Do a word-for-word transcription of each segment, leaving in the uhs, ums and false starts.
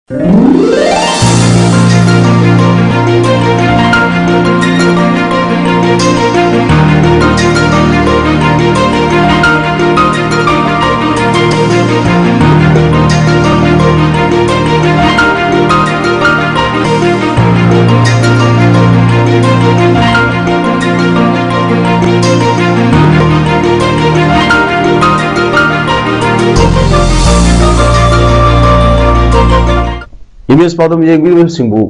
E B ꯑꯦꯁ ꯄꯥꯎꯗꯝ ꯌꯦꯡꯕꯤꯔꯤꯕꯁꯤꯡꯕꯨ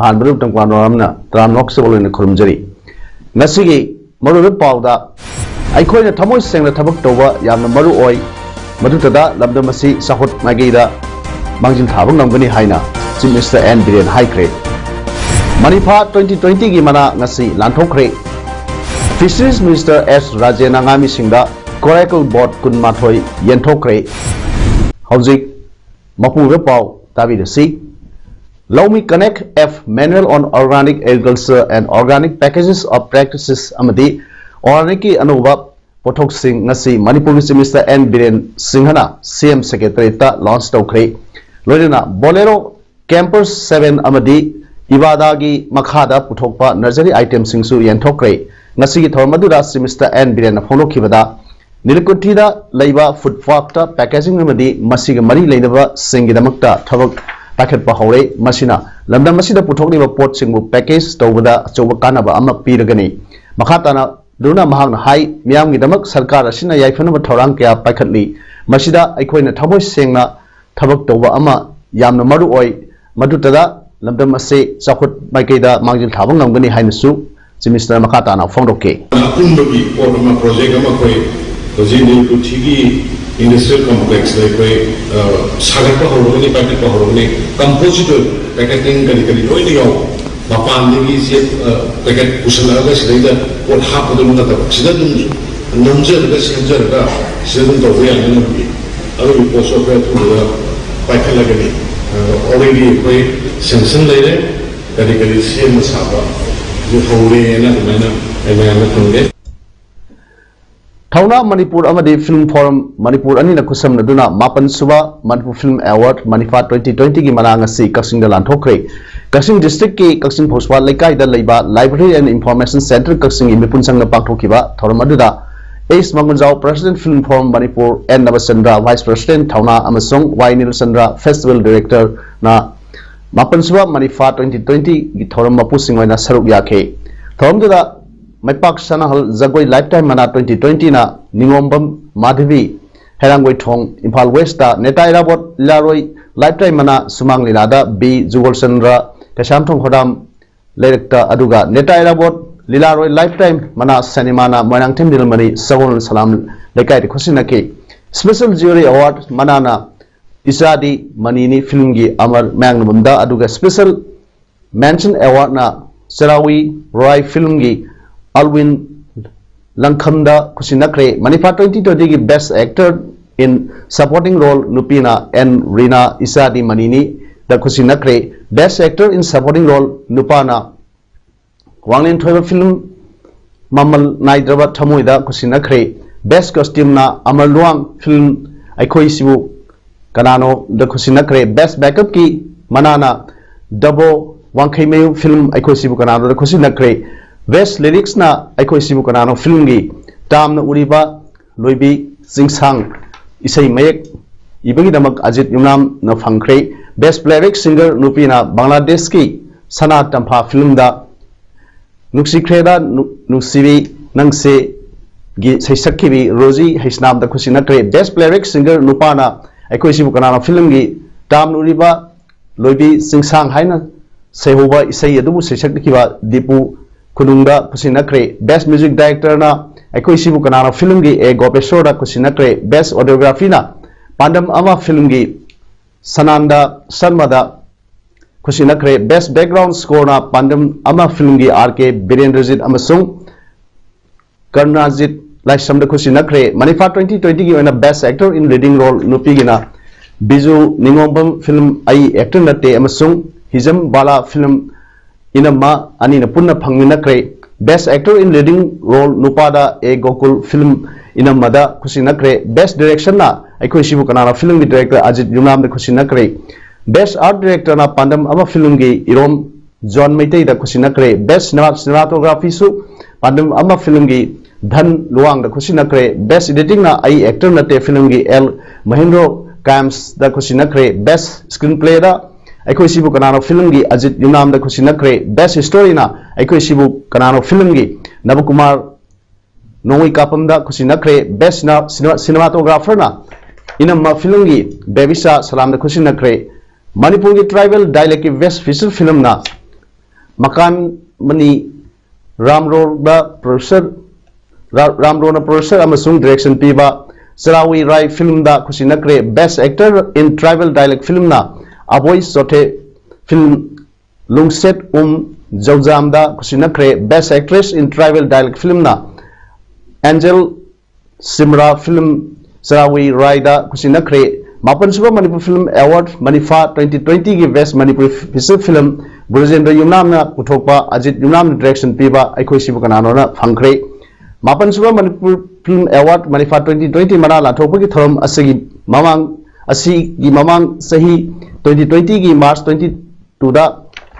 ꯑꯍꯥꯟꯕꯗ ꯇꯝꯀ꯭ꯋꯥ ꯅꯣꯔꯥꯝꯅ ꯇꯔꯥꯝꯅ ꯑꯣꯛꯆꯕ ꯂꯣꯏꯅ ꯈꯨꯔꯨꯝꯖꯔꯤ꯫ ꯉꯁꯤꯒꯤ ꯃꯔꯨꯑꯣꯏꯕ ꯄꯥꯎꯗ, ꯑꯩꯈꯣꯏꯅ ꯊꯃꯣꯏ ꯁꯦꯡꯅ ꯊꯕꯛ ꯇꯧꯕ ꯌꯥꯝꯅ ꯃꯔꯨ ꯑꯣꯏ, ꯃꯗꯨꯇꯗ ꯂꯝꯗꯝ ꯑꯁꯤ ꯆꯥꯎꯈꯠ ꯃꯥꯏꯀꯩꯗ ꯃꯥꯡꯖꯤꯜ ꯊꯥꯕ ꯉꯝꯒꯅꯤ ꯍꯥꯏꯅ Chief Minister ꯑꯦꯟ ꯕꯤꯔꯦꯟ ꯍꯥꯏꯈ꯭ꯔꯦ꯫ ꯃꯅꯤꯐꯥ twenty twenty ꯒꯤ ꯃꯅꯥ ꯉꯁꯤ ꯂꯥꯟꯊꯣꯛꯈ꯭ꯔꯦ꯫ Fisheries Minister ꯑꯦꯁ ꯔꯥꯖꯦꯟꯅ ꯉꯥꯃꯤꯁꯤꯡꯗ coracle boat ꯀꯨꯟꯃꯥꯊꯣꯏ ꯌꯦꯟꯊꯣꯛꯈ꯭ꯔꯦ꯫ ꯍꯧꯖꯤꯛ ꯃꯄꯨꯡ ꯑꯣꯏꯕ ꯄꯥꯎ ꯇꯥꯕꯤꯔꯁꯤ꯫ ꯂꯧꯃꯤ Connect app, Manual on Organic Agriculture and Organic Packages of Practices ꯑꯃꯗꯤ organic ꯀꯤ ꯑꯅꯧꯕ ꯄꯣꯠꯊꯣꯛꯁꯤꯡ ꯉꯁꯤ ꯃꯅꯤꯄꯨꯔꯒꯤ Chief Minister ꯑꯦꯟ ꯕꯤꯔꯦꯟ ꯁꯤꯡꯍꯅ ꯁꯤ ꯑꯦꯝ Secretariat ꯇ launch ꯇꯧꯈ꯭ꯔꯦ꯫ ꯂꯣꯏꯅꯅ Bolero Camper seven ꯑꯃꯗꯤ ꯏꯕꯥꯗꯥꯒꯤ ꯃꯈꯥꯗ ꯄꯨꯊꯣꯛꯄ nursery item ꯁꯤꯡꯁꯨ ꯌꯦꯟꯊꯣꯛꯈ꯭ꯔꯦ꯫ ꯉꯁꯤꯒꯤ ꯊꯧꯔꯝ ꯑꯗꯨꯗ Chief Minister ꯑꯦꯟ ꯕꯤꯔꯦꯟꯅ ꯐꯣꯡꯗꯣꯛꯈꯤꯕꯗ, ꯅꯤꯂꯀꯨꯟꯊꯤꯗ ꯂꯩꯕ food park ꯇ packaging ꯑꯃꯗꯤ ꯃꯁꯤꯒ ꯃꯔꯤ ꯂꯩꯅꯕꯁꯤꯡꯒꯤꯗꯃꯛꯇ ꯊꯕꯛ ꯄꯥꯏꯈꯠꯄ ꯍꯧꯔꯦ꯫ ꯃꯁꯤꯅ ꯂꯝꯗꯝ ꯑꯁꯤꯗ ꯄꯨꯊꯣꯛꯂꯤꯕ ꯄꯣꯠꯁꯤꯡꯕꯨ package ꯇꯧꯕꯗ ꯑꯆꯧꯕ ꯀꯥꯟꯅꯕ ꯑꯃ ꯄꯤꯔꯒꯅꯤ꯫ ꯃꯈꯥ ꯇꯥꯅ ꯗꯨꯅ ꯃꯍꯥꯛꯅ ꯍꯥꯏ, ꯃꯤꯌꯥꯝꯒꯤꯗꯃꯛ ꯁꯔꯀꯥꯔ ꯑꯁꯤꯅ ꯌꯥꯏꯐꯅꯕ ꯊꯧꯔꯥꯡ ꯀꯌꯥ ꯄꯥꯏꯈꯠꯂꯤ꯫ ꯃꯁꯤꯗ ꯑꯩꯈꯣꯏꯅ ꯊꯃꯣꯏ ꯁꯦꯡꯅ ꯊꯕꯛ ꯇꯧꯕ ꯑꯃ ꯌꯥꯝꯅ ꯃꯔꯨ ꯑꯣꯏ꯫ ꯃꯗꯨꯇꯗ ꯂꯝꯗꯝ ꯑꯁꯤ ꯆꯥꯎꯈꯠ ꯃꯥꯏꯀꯩꯗ ꯃꯥꯡꯖꯤꯜ ꯊꯥꯕ ꯉꯝꯒꯅꯤ ꯍꯥꯏꯅꯁꯨ Chief Minister ꯅ ꯃꯈꯥ ꯇꯥꯅ ꯐꯣꯡꯗꯣꯛꯈꯤ꯫ ꯑꯄꯨꯟꯕꯒꯤ ꯄꯣꯠ ꯑꯃ, project ꯑꯃ ꯑꯩꯈꯣꯏ ꯍꯧꯖꯤꯛ ꯅꯤꯂꯀꯨꯟꯊꯤꯒꯤ industrial complex ꯇ ꯑꯩꯈꯣꯏ, ꯑ, ꯁꯥꯒꯠꯄ ꯍꯧꯔꯒꯅꯤ, ꯄꯥꯏꯈꯠꯄ ꯍꯧꯔꯒꯅꯤ꯫ Composite ꯑꯣꯏꯕ packaging ꯀꯔꯤ ꯀꯔꯤ ꯂꯣꯏꯅ ꯌꯥꯎꯕ꯫ ꯃꯄꯥꯟꯗꯒꯤ ꯆꯦ, ꯑ, packet ꯄꯨꯁꯜꯂꯛꯑꯒ ꯁꯤꯗꯩꯗ ꯄꯣꯠ ꯍꯥꯞꯄꯗꯨ ꯅꯠꯇꯕ, ꯁꯤꯗ ꯑꯗꯨꯝ ꯅꯝꯖꯔꯒ ꯁꯦꯝꯖꯔꯒ ꯁꯤꯗ ꯑꯗꯨꯝ ꯇꯧꯕ ꯌꯥꯅꯅꯕꯒꯤ ꯑꯗꯨꯒꯤ ꯄꯣꯠꯁꯨ ꯑꯩꯈꯣꯏ ꯑꯊꯨꯕꯗ ꯄꯥꯏꯈꯠꯂꯒꯅꯤ꯫ ꯑ, already ꯑꯩꯈꯣꯏ sanction ꯂꯩꯔꯦ, ꯀꯔꯤ ꯀꯔꯤ ꯁꯦꯝꯕ ꯁꯥꯕ ꯑꯗꯨ ꯍꯧꯔꯦꯅ ꯑꯗꯨꯃꯥꯏꯅ ꯑꯩ ꯃꯌꯥꯝꯗ ꯊꯝꯒꯦ꯫ ꯊꯧꯅꯥ ꯃꯅꯤꯄꯨꯔ ꯑꯃꯗꯤ Film Forum ꯃꯅꯤꯄꯨꯔ ꯑꯅꯤꯅ ꯈꯨꯠꯁꯝꯅꯗꯨꯅ ꯃꯥꯄꯟ ꯁꯨꯕ Manipur Film Award MANIFA twenty twenty ꯒꯤ ꯃꯅꯥ ꯉꯁꯤ ꯀꯛꯆꯤꯡꯗ ꯂꯥꯟꯊꯣꯛꯈ꯭ꯔꯦ꯫ ꯀꯛꯆꯤꯡ district ꯀꯤ ꯀꯛꯆꯤꯡ ꯐꯧꯁ꯭ꯋꯥ ꯂꯩꯀꯥꯏꯗ ꯂꯩꯕ Library and Information Centre ꯀꯛꯆꯤꯡꯒꯤ ꯃꯤꯄꯨꯟ ꯆꯪꯅ ꯄꯥꯡꯊꯣꯛꯈꯤꯕ ꯊꯧꯔꯝ ꯑꯗꯨꯗ S Mangunjao, President, Film Forum Manipur, N Nabachandra, Vice President, ꯊꯧꯅꯥ, ꯑꯃꯁꯨꯡ ꯋꯥꯏ ꯅꯤꯜꯆꯟꯗ꯭ꯔ, Festival Director ꯅ ꯃꯥꯄꯟ ꯁꯨꯕ MANIFA twenty twenty ꯒꯤ ꯊꯧꯔꯝ ꯃꯄꯨꯁꯤꯡ ꯑꯣꯏꯅ ꯁꯔꯨꯛ ꯌꯥꯈꯤ꯫ ꯊꯧꯔꯝꯗꯨꯗ ꯃꯩꯄꯥꯛ ꯁꯅꯥꯍꯜ ꯖꯒꯣꯏ Lifetime ꯃꯅꯥ twenty twenty ꯅ ꯅꯤꯉꯣꯝꯕꯝ ꯃꯥꯙꯕꯤ, ꯍꯩꯔꯥꯡꯒꯣꯏꯊꯣꯡ, ꯏꯝꯐꯥꯜ West ꯇ ꯅꯦꯇꯥ ꯏꯔꯥꯕꯣꯠ ꯂꯤꯂꯥꯔꯣꯏ Lifetime ꯃꯅꯥ ꯁꯨꯃꯥꯡ ꯂꯤꯂꯥꯗ ꯕꯤ ꯖꯨꯒꯣꯜꯆꯟꯗ꯭ꯔ, ꯀꯩꯁꯥꯝꯊꯣꯡ ꯈꯣꯗꯥꯝ ꯂꯩꯔꯛꯇ, ꯑꯗꯨꯒ ꯅꯦꯇꯥ ꯏꯔꯥꯕꯣꯠ ꯂꯤꯂꯥꯔꯣꯏ Lifetime ꯃꯅꯥ ꯁꯤꯅꯦꯃꯥꯅ ꯃꯣꯏꯔꯥꯡꯊꯦꯝ ꯅꯤꯜꯃꯅꯤ ꯁꯒꯣꯜ ꯁꯂꯥꯝ ꯂꯩꯀꯥꯏꯗ ꯈꯨꯠꯁꯤꯟꯅꯈꯤ꯫ Special Jury Award ꯃꯅꯥꯅ ꯏꯆꯥꯗꯤ ꯃꯅꯤꯅꯤ film ꯒꯤ ꯑꯃꯔ ꯃꯌꯥꯡꯅꯕꯝꯗ, ꯑꯗꯨꯒ Special Mention Award ꯅ ꯆꯔꯥꯋꯤ ꯔꯣꯏ film ꯒꯤ ꯑꯜꯋꯤꯟ ꯂꯪꯈꯝꯗ ꯈꯨꯠꯁꯤꯟꯅꯈ꯭ꯔꯦ꯫ MANIFA twenty twenty ꯒꯤ Best Actor in Supporting Role ꯅꯨꯄꯤꯅ ꯑꯦꯟ ꯔꯤꯅꯥ ꯏꯆꯥꯗꯤ ꯃꯅꯤꯅꯤ ꯗ ꯈꯨꯠꯁꯤꯟꯅꯈ꯭ꯔꯦ꯫ Best Actor in Supporting Role ꯅꯨꯄꯥꯅ ꯋꯥꯡꯂꯦꯟ ꯊꯣꯏꯕ film ꯃꯃꯜ ꯅꯥꯏꯗ꯭ꯔꯕ ꯊꯃꯣꯏꯗ ꯈꯨꯠꯁꯤꯟꯅꯈ꯭ꯔꯦ꯫ Best Costume ꯅ ꯑꯃꯔ ꯂꯨꯋꯥꯡ film ꯑꯩꯈꯣꯏꯁꯤꯕꯨ ꯀꯅꯥꯅꯣꯗ ꯈꯨꯠꯁꯤꯟꯅꯈ꯭ꯔꯦ꯫ Best Makeup ꯀꯤ ꯃꯅꯥꯅ ꯗꯕꯣ ꯋꯥꯡꯈꯩꯃꯌꯨ film ꯑꯩꯈꯣꯏꯁꯤꯕꯨ ꯀꯅꯥꯅꯣꯗ ꯈꯨꯠꯁꯤꯟꯅꯈ꯭ꯔꯦ꯫ Best Lyrics ꯅ ꯑꯩꯈꯣꯏꯁꯤꯕꯨ ꯀꯅꯥꯅꯣ film ꯒꯤ ꯇꯥꯝꯅ ꯎꯔꯤꯕ ꯂꯣꯏꯕꯤ ꯆꯤꯡꯁꯥꯡ ꯏꯁꯩ ꯃꯌꯦꯛ ꯏꯕꯒꯤꯗꯃꯛ ꯑꯖꯤꯠ ꯌꯨꯝꯅꯥꯝꯅ ꯐꯪꯈ꯭ꯔꯦ꯫ Best Playback Singer ꯅꯨꯄꯤꯅ ꯕꯪꯒ꯭ꯂꯥꯗꯦꯁꯀꯤ ꯁꯅꯥ ꯇꯝꯐꯥ film ꯗ ꯅꯨꯡꯁꯤꯈ꯭ꯔꯦꯗ ꯅꯨ-, ꯅꯨꯡꯁꯤꯕꯤ ꯅꯪꯁꯦ ꯒꯤ ꯁꯩꯁꯛꯈꯤꯕꯤ ꯔꯣꯖꯤ ꯍꯩꯁꯅꯥꯝꯗ ꯈꯨꯠꯁꯤꯟꯅꯈ꯭ꯔꯦ꯫ Best Playback Singer ꯅꯨꯄꯥꯅ ꯑꯩꯈꯣꯏꯁꯤꯕꯨ ꯀꯅꯥꯅꯣ film ꯒꯤ ꯇꯥꯝꯅ ꯎꯔꯤꯕ ꯂꯣꯏꯕꯤ ꯆꯤꯡꯁꯥꯡ ꯍꯥꯏꯅ ꯁꯩꯍꯧꯕ ꯏꯁꯩ ꯑꯗꯨꯕꯨ ꯁꯩꯁꯛꯈꯤꯕ ꯗꯤꯄꯨ ꯈꯨꯅꯨꯡꯗ ꯈꯨꯠꯁꯤꯟꯅꯈ꯭ꯔꯦ꯫ Best Music Director ꯅ ꯑꯩꯈꯣꯏꯁꯤꯕꯨ ꯀꯅꯥꯅꯣ film ꯒꯤ ꯑꯦ ꯒꯣꯄꯦꯁꯣꯔꯗ ꯈꯨꯠꯁꯤꯟꯅꯈ꯭ꯔꯦ꯫ Best Choreography ꯅ ꯄꯥꯟꯗꯝ ꯑꯃ film ꯒꯤ ꯁꯅꯥꯟꯗ ꯁꯔꯃꯗ ꯈꯨꯠꯁꯤꯟꯅꯈ꯭ꯔꯦ꯫ Best Background Score ꯅ ꯄꯥꯟꯗꯝ ꯑꯃ film ꯒꯤ ꯑꯥꯔ ꯀꯦ ꯕꯤꯔꯦꯟꯗ꯭ꯔꯖꯤꯠ ꯑꯃꯁꯨꯡ ꯀꯔꯨꯅꯥꯖꯤꯠ ꯂꯥꯏꯁ꯭ꯔꯝꯗ ꯈꯨꯠꯁꯤꯟꯅꯈ꯭ꯔꯦ꯫ MANIFA twenty twenty ꯒꯤ ꯑꯣꯏꯅ Best Actor in Leading Role ꯅꯨꯄꯤꯒꯤꯅ Biju ꯅꯤꯉꯣꯝꯕꯝ film ꯑꯩ Actor ꯅꯠꯇꯦ ꯑꯃꯁꯨꯡ ꯍꯤꯖꯝ ꯕꯥꯂꯥ film ꯏꯅꯝꯃ ꯑꯅꯤꯅ ꯄꯨꯟꯅ ꯐꯪꯃꯤꯟꯅꯈ꯭ꯔꯦ꯫ Best Actor in Leading Role ꯅꯨꯄꯥꯗ ꯑꯦ ꯒꯣꯀꯨꯜ film ꯏꯅꯝꯃꯗ ꯈꯨꯠꯁꯤꯟꯅꯈ꯭ꯔꯦ꯫ Best Direction ꯅ ꯑꯩꯈꯣꯏ ꯁꯤꯕꯨ ꯀꯅꯥꯅꯣ film ꯒꯤ director Ajit ꯌꯨꯝꯅꯥꯝꯗ ꯈꯨꯠꯁꯤꯟꯅꯈ꯭ꯔꯦ꯫ Best Art Director ꯅ ꯄꯥꯟꯗꯝ ꯑꯃ film ꯒꯤ ꯏꯔꯣꯝ ꯖꯣꯟ ꯃꯩꯇꯩꯗ ꯈꯨꯠꯁꯤꯟꯅꯈ꯭ꯔꯦ꯫ Best Cinema- Cinematography ꯁꯨ ꯄꯥꯟꯗꯝ ꯑꯃ film ꯒꯤ ꯙꯟ ꯂꯨꯋꯥꯡꯗ ꯈꯨꯠꯁꯤꯟꯅꯈ꯭ꯔꯦ꯫ Best Editing ꯅ ꯑꯩ Actor ꯅꯠꯇꯦ film ꯒꯤ ꯑꯦꯜ ꯃꯍꯦꯟꯗ꯭ꯔꯣ ꯀꯥꯏꯝꯁꯇ ꯈꯨꯠꯁꯤꯟꯅꯈ꯭ꯔꯦ꯫ Best Screenplay ꯗ ꯑꯩꯈꯣꯏ ꯁꯤꯕꯨ ꯀꯅꯥꯅꯣ film ꯒꯤ ꯑꯖꯤꯠ ꯌꯨꯝꯅꯥꯝꯗ ꯈꯨꯠꯁꯤꯟꯅꯈ꯭ꯔꯦ꯫ Best Story ꯅ ꯑꯩꯈꯣꯏ ꯁꯤꯕꯨ ꯀꯅꯥꯅꯣ film ꯒꯤ ꯅꯕꯀꯨꯃꯥꯔ ꯅꯣꯡꯃꯩ ꯀꯥꯞꯄꯝꯗ ꯈꯨꯠꯁꯤꯟꯅꯈ꯭ꯔꯦ꯫ Best Cine- Cine- Cinematographer ꯅ ꯏꯅꯝꯃ film ꯒꯤ ꯕꯦꯕꯤꯁꯥ ꯁꯂꯥꯝꯗ ꯈꯨꯠꯁꯤꯟꯅꯈ꯭ꯔꯦ꯫ ꯃꯅꯤꯄꯨꯔꯒꯤ tribal dialect ꯀꯤ best feature film ꯅ ꯃꯀꯥꯟ ꯃꯅꯤ ꯔꯥꯝꯔꯣꯗ producer ꯔꯥ- ꯔꯥꯝꯔꯣꯅ producer ꯑꯃꯁꯨꯡ direction ꯄꯤꯕ ꯆꯔꯥꯋꯤ ꯔꯥꯏ film ꯗ ꯈꯨꯠꯁꯤꯟꯅꯈ꯭ꯔꯦ꯫ Best Actor in Tribal Dialect film ꯅ ꯑꯕꯣꯏ ꯆꯣꯊꯦ film ꯂꯨꯡꯁꯦꯠ ꯎꯝ ꯖꯧꯖꯥꯝꯗ ꯈꯨꯠꯁꯤꯟꯅꯈ꯭ꯔꯦ꯫ Best Actress in Tribal Dialect film ꯅ ꯑꯦꯟꯖꯦꯜ ꯁꯤꯝꯔꯥ film ꯆꯔꯥꯋꯤ ꯔꯥꯏꯗ ꯈꯨꯠꯁꯤꯟꯅꯈ꯭ꯔꯦ꯫ ꯃꯥꯄꯟꯁꯨꯕ ꯃꯅꯤꯄꯨꯔ Film Award ꯃꯅꯤꯐꯥ twenty twenty ꯒꯤ best Manipuri feature film Brajendra ꯌꯨꯝꯅꯥꯝꯅ ꯄꯨꯊꯣꯛꯄ ꯑꯖꯤꯠ ꯌꯨꯝꯅꯥꯝꯅ direction ꯄꯤꯕ ꯑꯩꯈꯣꯏ ꯁꯤꯕꯨ ꯀꯅꯥꯅꯣꯅ ꯐꯪꯈ꯭ꯔꯦ꯫ ꯃꯥꯄꯟꯁꯨꯕ ꯃꯅꯤꯄꯨꯔ Film Award ꯃꯅꯤꯐꯥ twenty twenty ꯃꯅꯥ ꯂꯥꯟꯊꯣꯛꯄꯒꯤ ꯊꯧꯔꯝ ꯑꯁꯤꯒꯤ ꯃꯃꯥꯡ ꯑꯁꯤꯒꯤ ꯃꯃꯥꯡ ꯆꯍꯤ twenty twenty ꯒꯤ March twenty two ꯗ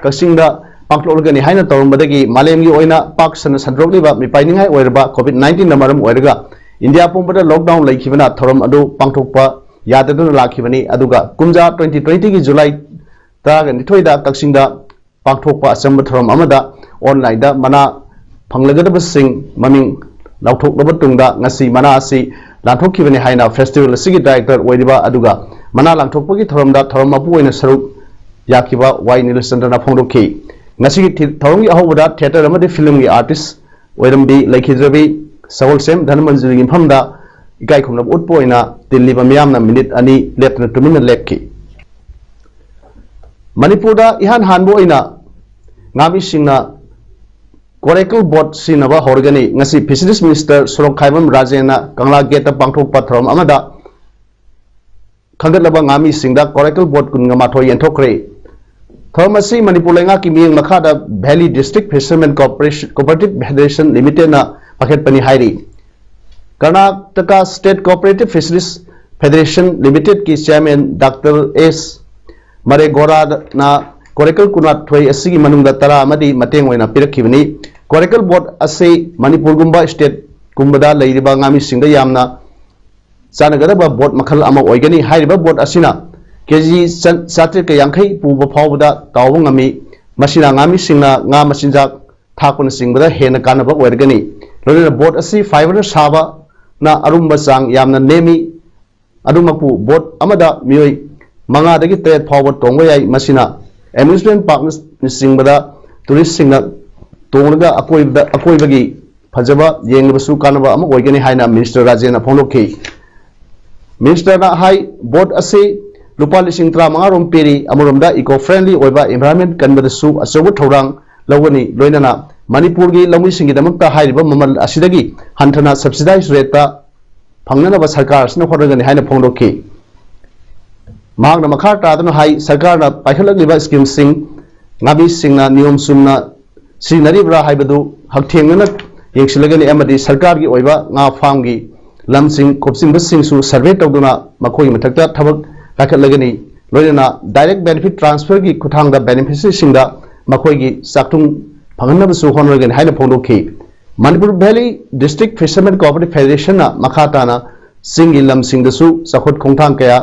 ꯀꯛꯆꯤꯡꯗ ꯄꯥꯡꯊꯣꯛꯂꯒꯅꯤ ꯍꯥꯏꯅ ꯇꯧꯔꯝꯕꯗꯒꯤ ꯃꯥꯂꯦꯝꯒꯤ ꯑꯣꯏꯅ ꯄꯥꯛ ꯁꯟꯅ ꯁꯟꯗꯣꯔꯛꯂꯤꯕ ꯃꯤꯄꯥꯏꯅꯤꯡꯉꯥꯏ ꯑꯣꯏꯔꯕ COVID nineteen ꯅ ꯃꯔꯝ ꯑꯣꯏꯔꯒ ꯏꯟꯗꯤꯌꯥ ꯄꯨꯝꯕꯗ lockdown ꯂꯩꯈꯤꯕꯅ ꯊꯧꯔꯝ ꯑꯗꯨ ꯄꯥꯡꯊꯣꯛꯄ ꯌꯥꯗꯗꯨꯅ ꯂꯥꯛꯈꯤꯕꯅꯤ꯫ ꯑꯗꯨꯒ ꯀꯨꯝꯖꯥ twenty twenty ꯒꯤ July ꯇꯔꯥꯅꯤꯊꯣꯏꯗ ꯀꯛꯆꯤꯡꯗ ꯄꯥꯡꯊꯣꯛꯄ ꯑꯆꯝꯕ ꯊꯧꯔꯝ ꯑꯃꯗ online ꯗ ꯃꯅꯥ ꯐꯪꯂꯒꯗꯕꯁꯤꯡ ꯃꯃꯤꯡ ꯂꯥꯎꯊꯣꯛꯂꯕ ꯇꯨꯡꯗ ꯉꯁꯤ ꯃꯅꯥ ꯑꯁꯤ ꯂꯥꯟꯊꯣꯛꯈꯤꯕꯅꯤ ꯍꯥꯏꯅ festival ꯑꯁꯤꯒꯤ director ꯑꯣꯏꯔꯤꯕ ꯑꯗꯨꯒ ꯃꯅꯥ ꯂꯥꯟꯊꯣꯛꯄꯒꯤ ꯊꯧꯔꯝꯗ ꯊꯧꯔꯝ ꯃꯄꯨ ꯑꯣꯏꯅ ꯁꯔꯨꯛ ꯌꯥꯈꯤꯕ ꯋꯥꯏ ꯅꯤꯂꯆꯟꯗ꯭ꯔꯅ ꯐꯣꯡꯗꯣꯛꯈꯤ꯫ ꯉꯁꯤꯒꯤ ꯊꯤ- ꯊꯧꯔꯝꯒꯤ ꯑꯍꯧꯕꯗ theatre ꯑꯃꯗꯤ film ꯒꯤ artist ꯑꯣꯏꯔꯝꯕꯤ ꯂꯩꯈꯤꯗ꯭ꯔꯕꯤ ꯁꯒꯣꯜꯁꯦꯝ ꯙꯅꯃꯟꯖꯨꯔꯤꯒꯤ ꯃꯐꯝꯗ ꯏꯀꯥꯏ ꯈꯨꯝꯅꯕ ꯎꯠꯄ ꯑꯣꯏꯅ ꯇꯤꯜꯂꯤꯕ ꯃꯤꯌꯥꯝꯅ minute ꯑꯅꯤ ꯂꯦꯞꯇꯅ ꯇꯨꯃꯤꯟꯅ ꯂꯦꯞꯈꯤ꯫ ꯃꯅꯤꯄꯨꯔꯗ ꯏꯍꯥꯟ ꯍꯥꯟꯕ ꯑꯣꯏꯅ ꯉꯥꯃꯤꯁꯤꯡꯅ coracle boat ꯁꯤꯖꯤꯟꯅꯕ ꯍꯧꯔꯒꯅꯤ꯫ ꯉꯁꯤ Fisheries Minister ꯁꯣꯔꯣꯛꯈꯥꯏꯕꯝ ꯔꯥꯖꯦꯟꯅ ꯀꯪꯂꯥ gate ꯇ ꯄꯥꯡꯊꯣꯛꯄ ꯊꯧꯔꯝ ꯑꯃꯗ ꯈꯟꯒꯠꯂꯕ ꯉꯥꯃꯤꯁꯤꯡꯗ coracle boat ꯀꯨꯟꯒ ꯃꯥꯊꯣꯏ ꯌꯦꯟꯊꯣꯛꯈ꯭ꯔꯦ꯫ ꯊꯧꯔꯝ ꯑꯁꯤ ꯃꯅꯤꯄꯨꯔ ꯂꯩꯉꯥꯛꯀꯤ ꯃꯤꯠꯌꯦꯡ ꯃꯈꯥꯗ Valley District Fishermen Cooperation- Cooperative Federation Limited ꯅ ꯄꯥꯏꯈꯠꯄꯅꯤ ꯍꯥꯏꯔꯤ꯫ Karnataka State Cooperative Fisheries Federation Limited ꯀꯤ chairman Doctor S ꯃꯔꯦꯒꯣꯔꯥꯅ ꯀꯣꯔꯦꯀꯜ ꯀꯨꯟꯃꯥꯊꯣꯏ ꯑꯁꯤꯒꯤ ꯃꯅꯨꯡꯗ ꯇꯔꯥ ꯑꯃꯗꯤ ꯃꯇꯦꯡ ꯑꯣꯏꯅ ꯄꯤꯔꯛꯈꯤꯕꯅꯤ꯫ ꯀꯣꯔꯦꯀꯜ ꯕꯣꯠ ꯑꯁꯤ ꯃꯅꯤꯄꯨꯔꯒꯨꯝꯕ ꯁ꯭ꯇꯦꯠꯀꯨꯝꯕꯗ ꯂꯩꯔꯤꯕ ꯉꯥꯃꯤꯁꯤꯡꯗ ꯌꯥꯝꯅ ꯆꯥꯟꯅꯒꯗꯕ ꯕꯣꯠ ꯃꯈꯜ ꯑꯃ ꯑꯣꯏꯒꯅꯤ꯫ ꯍꯥꯏꯔꯤꯕ ꯕꯣꯠ ꯑꯁꯤꯅ ꯀꯦ ꯖꯤ ꯆꯥꯇ꯭ꯔꯦꯠꯀ ꯌꯥꯡꯈꯩ ꯄꯨꯕ ꯐꯥꯎꯕꯗ ꯇꯥꯎꯕ ꯉꯝꯃꯤ꯫ ꯃꯁꯤꯅ ꯉꯥꯃꯤꯁꯤꯡꯅ ꯉꯥ ꯃꯆꯤꯟꯖꯥꯛ ꯊꯥꯛꯄꯅꯆꯤꯡꯕꯗ ꯍꯦꯟꯅ ꯀꯥꯟꯅꯕ ꯑꯣꯏꯔꯒꯅꯤ꯫ ꯂꯣꯏꯅꯅ ꯕꯣꯠ ꯑꯁꯤ fibre ꯁꯥꯕꯅ ꯑꯔꯨꯝꯕ ꯆꯥꯡ ꯌꯥꯝꯅ ꯅꯦꯝꯃꯤ꯫ ꯑꯗꯨꯃꯛꯄꯨ ꯕꯣꯠ ꯑꯃꯗ ꯃꯤꯑꯣꯏ ꯃꯉꯥꯗꯒꯤ ꯇꯔꯦꯠ ꯐꯥꯎꯕ ꯇꯣꯡꯕ ꯌꯥꯏ꯫ ꯃꯁꯤꯅ amusement parkꯅꯆꯤꯡꯕꯗ touristꯁꯤꯡꯅ ꯇꯣꯡꯂꯒ ꯑꯀꯣꯏꯕꯗ, ꯑꯀꯣꯏꯕꯒꯤ ꯐꯖꯕ ꯌꯦꯡꯂꯕꯁꯨ ꯀꯥꯟꯅꯕ ꯑꯃ ꯑꯣꯏꯒꯅꯤ ꯍꯥꯏꯅ Minister ꯔꯥꯖꯦꯟꯅ ꯐꯣꯡꯗꯣꯛꯈꯤ꯫ Ministerꯅ ꯍꯥꯏ, ꯕꯣꯠ ꯑꯁꯤ ꯂꯨꯄꯥ ꯂꯤꯁꯤꯡ ꯇꯔꯥꯃꯉꯥ ꯔꯣꯝ ꯄꯤꯔꯤ꯫ ꯑꯃꯔꯣꯝꯗ eco friendly ꯑꯣꯏꯕ environment ꯀꯟꯕꯗꯁꯨ ꯑꯆꯧꯕ ꯊꯧꯗꯥꯡ ꯂꯧꯒꯅꯤ꯫ ꯂꯣꯏꯅꯅ ꯃꯅꯤꯄꯨꯔꯒꯤ ꯂꯧꯃꯤꯁꯤꯡꯒꯤꯗꯃꯛꯇ ꯍꯥꯏꯔꯤꯕ ꯃꯃꯜ ꯑꯁꯤꯗꯒꯤ ꯍꯟꯊꯅ subsidized rateꯇ ꯐꯪꯅꯅꯕ ꯁꯔꯀꯥꯔ ꯑꯁꯤꯅ ꯍꯣꯠꯅꯒꯅꯤ ꯍꯥꯏꯅ ꯐꯣꯡꯗꯣꯛꯈꯤ꯫ ꯃꯍꯥꯛꯅ ꯃꯈꯥ ꯇꯥꯗꯨꯅ ꯍꯥꯏ, ꯁꯔꯀꯥꯔꯅ ꯄꯥꯏꯈꯠꯂꯛꯂꯤꯕ schemeꯁꯤꯡ ꯉꯥꯃꯤꯁꯤꯡꯅ ꯅꯤꯌꯣꯝ ꯆꯨꯝꯅ ꯁꯤꯖꯤꯟꯅꯔꯤꯕ꯭ꯔꯥ ꯍꯥꯏꯕꯗꯨ ꯍꯛꯊꯦꯡꯅꯅ ꯌꯦꯡꯁꯤꯜꯂꯒꯅꯤ ꯑꯃꯗꯤ ꯁꯔꯀꯥꯔꯒꯤ ꯑꯣꯏꯕ ꯉꯥ farmꯒꯤ ꯂꯝꯁꯤꯡ ꯀꯣꯞꯁꯤꯟꯕꯁꯤꯡꯁꯨ survey ꯇꯧꯗꯨꯅ ꯃꯈꯣꯏꯒꯤ ꯃꯊꯛꯇ ꯊꯕꯛ ꯄꯥꯏꯈꯠꯂꯒꯅꯤ꯫ ꯂꯣꯏꯅꯅ direct benefit transferꯒꯤ ꯈꯨꯠꯊꯥꯡꯗ beneficiaryꯁꯤꯡꯗ ꯃꯈꯣꯏꯒꯤ ꯆꯥꯛꯊꯨꯡ ꯐꯪꯍꯟꯅꯕꯁꯨ ꯍꯣꯠꯅꯔꯒꯅꯤ ꯍꯥꯏꯅ ꯐꯣꯡꯗꯣꯛꯈꯤ꯫ Manipur Valley District Fishermen Cooperative Federationꯅ ꯃꯈꯥ ꯇꯥꯅ ꯆꯤꯡꯒꯤ ꯂꯝꯁꯤꯡꯗꯁꯨ ꯆꯥꯎꯈꯠ ꯈꯣꯡꯊꯥꯡ ꯀꯌꯥ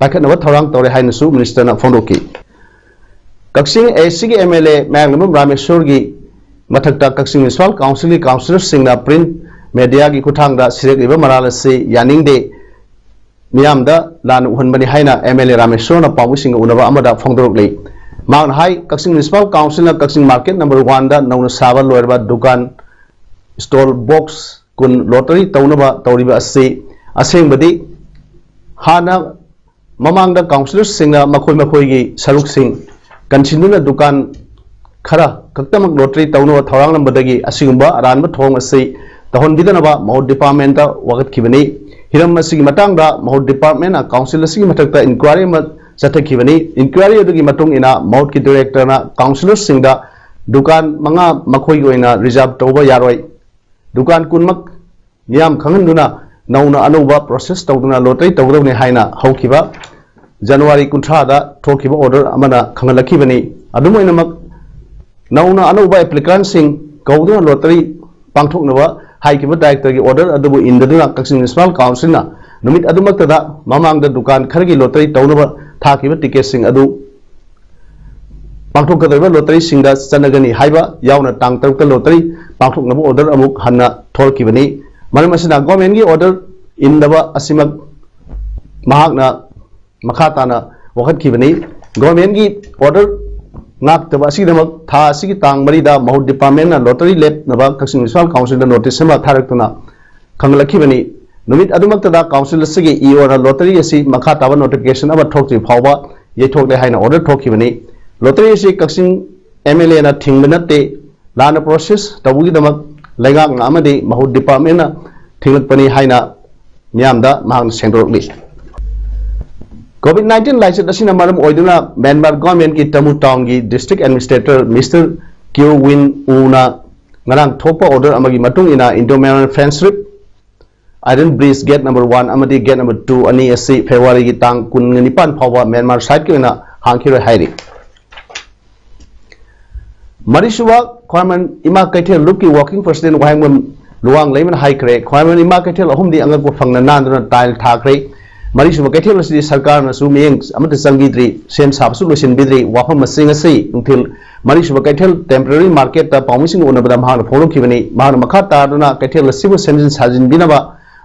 ꯄꯥꯏꯈꯠꯅꯕ ꯊꯧꯔꯥꯡ ꯇꯧꯔꯦ ꯍꯥꯏꯅꯁꯨ ministerꯅ ꯐꯣꯡꯗꯣꯛꯈꯤ꯫ ꯀꯛꯆꯤꯡ ACꯒꯤ MLA ꯃꯌꯥꯡꯂꯝꯕꯝ ꯔꯥꯃꯦꯁꯣꯔꯒꯤ ꯃꯊꯛꯇ ꯀꯛꯆꯤꯡ Municipal Councilꯒꯤ councillorꯁꯤꯡꯅ print mediaꯒꯤ ꯈꯨꯠꯊꯥꯡꯗ ꯁꯤꯔꯛꯂꯤꯕ ꯃꯔꯥꯜ ꯑꯁꯤ ꯌꯥꯅꯤꯡꯗꯦ, ꯃꯤꯌꯥꯝꯗ ꯂꯥꯟꯅ ꯎꯍꯟꯕꯅꯤ ꯍꯥꯏꯅ MLA ꯔꯥꯃꯦꯁꯣꯔꯅ ꯄꯥꯎꯃꯤꯁꯤꯡꯒ ꯎꯅꯕ ꯑꯃꯗ ꯐꯣꯡꯗꯣꯔꯛꯂꯤ꯫ ꯃꯍꯥꯛꯅ ꯍꯥꯏ, ꯀꯛꯆꯤꯡ Municipal Councilꯅ ꯀꯛꯆꯤꯡ market number oneꯗ ꯅꯧꯅ ꯁꯥꯕ ꯂꯣꯏꯔꯕ ꯗꯨꯀꯥꯟ stall box ꯀꯨꯟ lottery ꯇꯧꯅꯕ ꯇꯧꯔꯤꯕ ꯑꯁꯤ ꯑꯁꯦꯡꯕꯗꯤ ꯍꯥꯟꯅ ꯃꯃꯥꯡꯗ councillorꯁꯤꯡꯅ ꯃꯈꯣꯏ ꯃꯈꯣꯏꯒꯤ ꯁꯔꯨꯛꯁꯤꯡ ꯀꯟꯁꯤꯟꯗꯨꯅ ꯗꯨꯀꯥꯟ ꯈꯔ ꯈꯛꯇꯃꯛ lottery ꯇꯧꯅꯕ ꯊꯧꯔꯥꯡꯂꯝꯕꯗꯒꯤ ꯑꯁꯤꯒꯨꯝꯕ ꯑꯔꯥꯟꯕ ꯊꯧꯑꯣꯡ ꯑꯁꯤ ꯇꯧꯍꯟꯕꯤꯗꯅꯕ ꯃꯍꯨꯠ departmentꯇ ꯋꯥꯀꯠꯈꯤꯕꯅꯤ꯫ ꯍꯤꯔꯝ ꯑꯁꯤꯒꯤ ꯃꯇꯥꯡꯗ ꯃꯍꯨꯠ departmentꯅ council ꯑꯁꯤꯒꯤ ꯃꯊꯛꯇ inquiry ꯑꯃ ꯆꯠꯊꯈꯤꯕꯅꯤ꯫ Inquiry ꯑꯗꯨꯒꯤ ꯃꯇꯨꯡ ꯏꯟꯅ ꯃꯍꯨꯠꯀꯤ directorꯅ councillorꯁꯤꯡꯗ ꯗꯨꯀꯥꯟ ꯃꯉꯥ ꯃꯈꯣꯏꯒꯤ ꯑꯣꯏꯅ reserve ꯇꯧꯕ ꯌꯥꯔꯣꯏ꯫ ꯗꯨꯀꯥꯟ ꯀꯨꯟꯃꯛ ꯃꯤꯌꯥꯝ ꯈꯪꯍꯟꯗꯨꯅ ꯅꯧꯅ ꯑꯅꯧꯕ ꯄ꯭ꯔꯣꯁꯦꯁ ꯇꯧꯗꯨꯅ ꯂꯣꯇꯔꯤ ꯇꯧꯒꯗꯕꯅꯤ ꯍꯥꯏꯅ ꯍꯧꯈꯤꯕ ꯖꯅꯋꯥꯔꯤ ꯀꯨꯟꯊ꯭ꯔꯥꯗ ꯊꯣꯛꯈꯤꯕ ꯑꯣꯔꯗꯔ ꯑꯃꯅ ꯈꯪꯍꯜꯂꯛꯈꯤꯕꯅꯤ꯫ ꯑꯗꯨꯝ ꯑꯣꯏꯅꯃꯛ, ꯅꯧꯅ ꯑꯅꯧꯕ ꯑꯦꯄ꯭ꯂꯤꯀꯥꯟꯁꯤꯡ ꯀꯧꯗꯨꯅ ꯂꯣꯇꯔꯤ ꯄꯥꯡꯊꯣꯛꯅꯕ ꯍꯥꯏꯈꯤꯕ ꯗꯥꯏꯔꯦꯛꯇꯔꯒꯤ ꯑꯣꯔꯗꯔ ꯑꯗꯨꯕꯨ ꯏꯟꯗꯗꯨꯅ ꯀꯛꯆꯤꯡ ꯃ꯭ꯌꯨꯅꯤꯁꯤꯄꯥꯜ ꯀꯥꯎꯟꯁꯤꯜꯅ ꯅꯨꯃꯤꯠ ꯑꯗꯨꯃꯛꯇꯗ ꯃꯃꯥꯡꯗ ꯗꯨꯀꯥꯟ ꯈꯔꯒꯤ ꯂꯣꯇꯔꯤ ꯇꯧꯅꯕ ꯊꯥꯈꯤꯕ ꯇꯤꯀꯦꯠꯁꯤꯡ ꯑꯗꯨ ꯄꯥꯡꯊꯣꯛꯀꯗꯧꯔꯤꯕ ꯂꯣꯇꯔꯤꯁꯤꯡꯗ ꯆꯠꯅꯒꯅꯤ ꯍꯥꯏꯕ ꯌꯥꯎꯅ ꯇꯥꯡ ꯇꯔꯨꯛꯇ ꯂꯣꯇꯔꯤ ꯄꯥꯡꯊꯣꯛꯅꯕ ꯑꯣꯔꯗꯔ ꯑꯃꯨꯛ ꯍꯟꯅ ꯊꯣꯛꯈꯤꯕꯅꯤ꯫ ꯃꯔꯝ ꯑꯁꯤꯅ ꯒꯣꯔꯃꯦꯟꯒꯤ ꯑꯣꯔꯗꯔ ꯏꯟꯗꯕ ꯑꯁꯤꯃꯛ ꯃꯍꯥꯛꯅ ꯃꯈꯥ ꯇꯥꯅ ꯋꯥꯀꯠꯈꯤꯕꯅꯤ꯫ ꯒꯣꯔꯃꯦꯟꯒꯤ ꯑꯣꯔꯗꯔ ꯉꯥꯛꯇꯕ ꯑꯁꯤꯒꯤꯗꯃꯛ ꯊꯥ ꯑꯁꯤꯒꯤ ꯇꯥꯡ ꯃꯔꯤꯗ ꯃꯍꯨꯠ ꯗꯤꯄꯥꯔꯠꯃꯦꯟꯅ ꯂꯣꯇꯔꯤ ꯂꯦꯞꯅꯕ ꯀꯛꯆꯤꯡ ꯃ꯭ꯌꯨꯅꯤꯁꯤꯄꯥꯜ ꯀꯥꯎꯟꯁꯤꯜꯗ ꯅꯣꯇꯤꯁ ꯑꯃ ꯊꯥꯔꯛꯇꯨꯅ ꯈꯪꯍꯜꯂꯛꯈꯤꯕꯅꯤ꯫ ꯅꯨꯃꯤꯠ ꯑꯗꯨꯃꯛꯇꯗ ꯀꯥꯎꯟꯁꯤꯜ ꯑꯁꯤꯒꯤ ꯏ ꯑꯣꯅ ꯂꯣꯇꯔꯤ ꯑꯁꯤ ꯃꯈꯥ ꯇꯥꯕ ꯅꯣꯇꯤꯐꯤꯀꯦꯁꯟ ꯑꯃ ꯊꯣꯛꯇ꯭ꯔꯤ ꯐꯥꯎꯕ ꯌꯩꯊꯣꯛꯂꯦ ꯍꯥꯏꯅ ꯑꯣꯔꯗꯔ ꯊꯣꯛꯈꯤꯕꯅꯤ꯫ ꯂꯣꯇꯔꯤ ꯑꯁꯤ ꯀꯛꯆꯤꯡ ꯑꯦꯝ ꯑꯦꯜ ꯑꯦꯅ ꯊꯤꯡꯕ ꯅꯠꯇꯦ꯫ ꯂꯥꯟꯅ ꯄ꯭ꯔꯣꯁꯦꯁ ꯇꯧꯕꯒꯤꯗꯃꯛ ꯂꯩꯉꯥꯛꯅ ꯑꯃꯗꯤ ꯃꯍꯨꯠ ꯗꯤꯄꯥꯔꯠꯃꯦꯟꯅ ꯊꯤꯡꯂꯛꯄꯅꯤ ꯍꯥꯏꯅ ꯃꯤꯌꯥꯝꯗ ꯃꯍꯥꯛꯅ ꯁꯦꯡꯗꯣꯔꯛꯂꯤ꯫ ꯀꯣꯚꯤꯗ ꯅꯥꯏꯟꯇꯤꯟ ꯂꯥꯏꯆꯠ ꯑꯁꯤꯅ ꯃꯔꯝ ꯑꯣꯏꯗꯨꯅ ꯃ꯭ꯌꯥꯟꯃꯥꯔ ꯒꯣꯔꯃꯦꯟꯒꯤ ꯇꯃꯨ ꯇꯥꯎꯟꯒꯤ district administrator mister Kyaw Win ꯎꯅ ꯉꯔꯥꯡ ꯊꯣꯛꯄ ꯑꯣꯔꯗꯔ ꯑꯃꯒꯤ ꯃꯇꯨꯡ ꯏꯟꯅ Indo Myanmar friendship iron bridge gate number one ꯑꯃꯗꯤ ꯒꯦꯠ ꯅꯝꯕꯔ ꯇꯨ ꯑꯅꯤ ꯑꯁꯤ ꯐꯦꯕ꯭ꯔꯨꯋꯥꯔꯤꯒꯤ ꯇꯥꯡ ꯀꯨꯟꯒ ꯅꯤꯄꯥꯟ ꯐꯥꯎꯕ ꯃ꯭ꯌꯥꯟꯃꯥꯔ ꯁꯥꯏꯠꯀꯤ ꯑꯣꯏꯅ ꯍꯥꯡꯈꯤꯔꯣꯏ ꯍꯥꯏꯔꯤ꯫ ꯃꯔꯤꯁꯨꯕ ꯈ꯭ꯋꯥꯏꯔꯝꯕꯟ ꯏꯃꯥ ꯀꯩꯊꯦꯜ ꯂꯨꯞꯀꯤ ꯋꯥꯔꯀꯤꯡ ꯄ꯭ꯔꯦꯁꯤꯗꯦꯟꯠ ꯋꯥꯍꯦꯡꯕꯝ ꯂꯨꯋꯥꯡ ꯂꯩꯃꯅ ꯍꯥꯏꯈ꯭ꯔꯦ, ꯈ꯭ꯋꯥꯏꯔꯝꯕꯟ ꯏꯃꯥ ꯀꯩꯊꯦꯜ ꯑꯍꯨꯝꯗꯤ ꯑꯉꯛꯄ ꯐꯪꯅ ꯅꯥꯟꯗꯨꯅ ꯇꯥꯏꯜ ꯊꯥꯈ꯭ꯔꯦ꯫ ꯃꯔꯤꯁꯨꯕ ꯀꯩꯊꯦꯜ ꯑꯁꯤꯗꯤ ꯁꯔꯀꯥꯔꯅꯁꯨ ꯃꯤꯠꯌꯦꯡ ꯑꯃꯠꯇ ꯆꯪꯕꯤꯗ꯭ꯔꯤ, ꯁꯦꯝ ꯁꯥꯕꯁꯨ ꯂꯣꯏꯁꯤꯟꯕꯤꯗ꯭ꯔꯤ꯫ ꯋꯥꯐꯝ ꯑꯁꯤ ꯉꯁꯤ ꯅꯨꯡꯊꯤꯜ ꯃꯔꯤꯁꯨꯕ ꯀꯩꯊꯦꯜ ꯇꯦꯝꯄꯔꯦꯔꯤ ꯃꯥꯔꯀꯦꯠꯇ ꯄꯥꯎꯃꯤꯁꯤꯡꯒ ꯎꯅꯕꯗ ꯃꯍꯥꯛꯅ ꯐꯣꯡꯗꯣꯛꯈꯤꯕꯅꯤ꯫ ꯃꯍꯥꯛꯅ ꯃꯈꯥ ꯇꯥꯗꯨꯅ ꯀꯩꯊꯦꯜ ꯑꯁꯤꯕꯨ ꯁꯦꯝꯖꯤꯟ ꯁꯥꯖꯤꯟꯕꯤꯅꯕ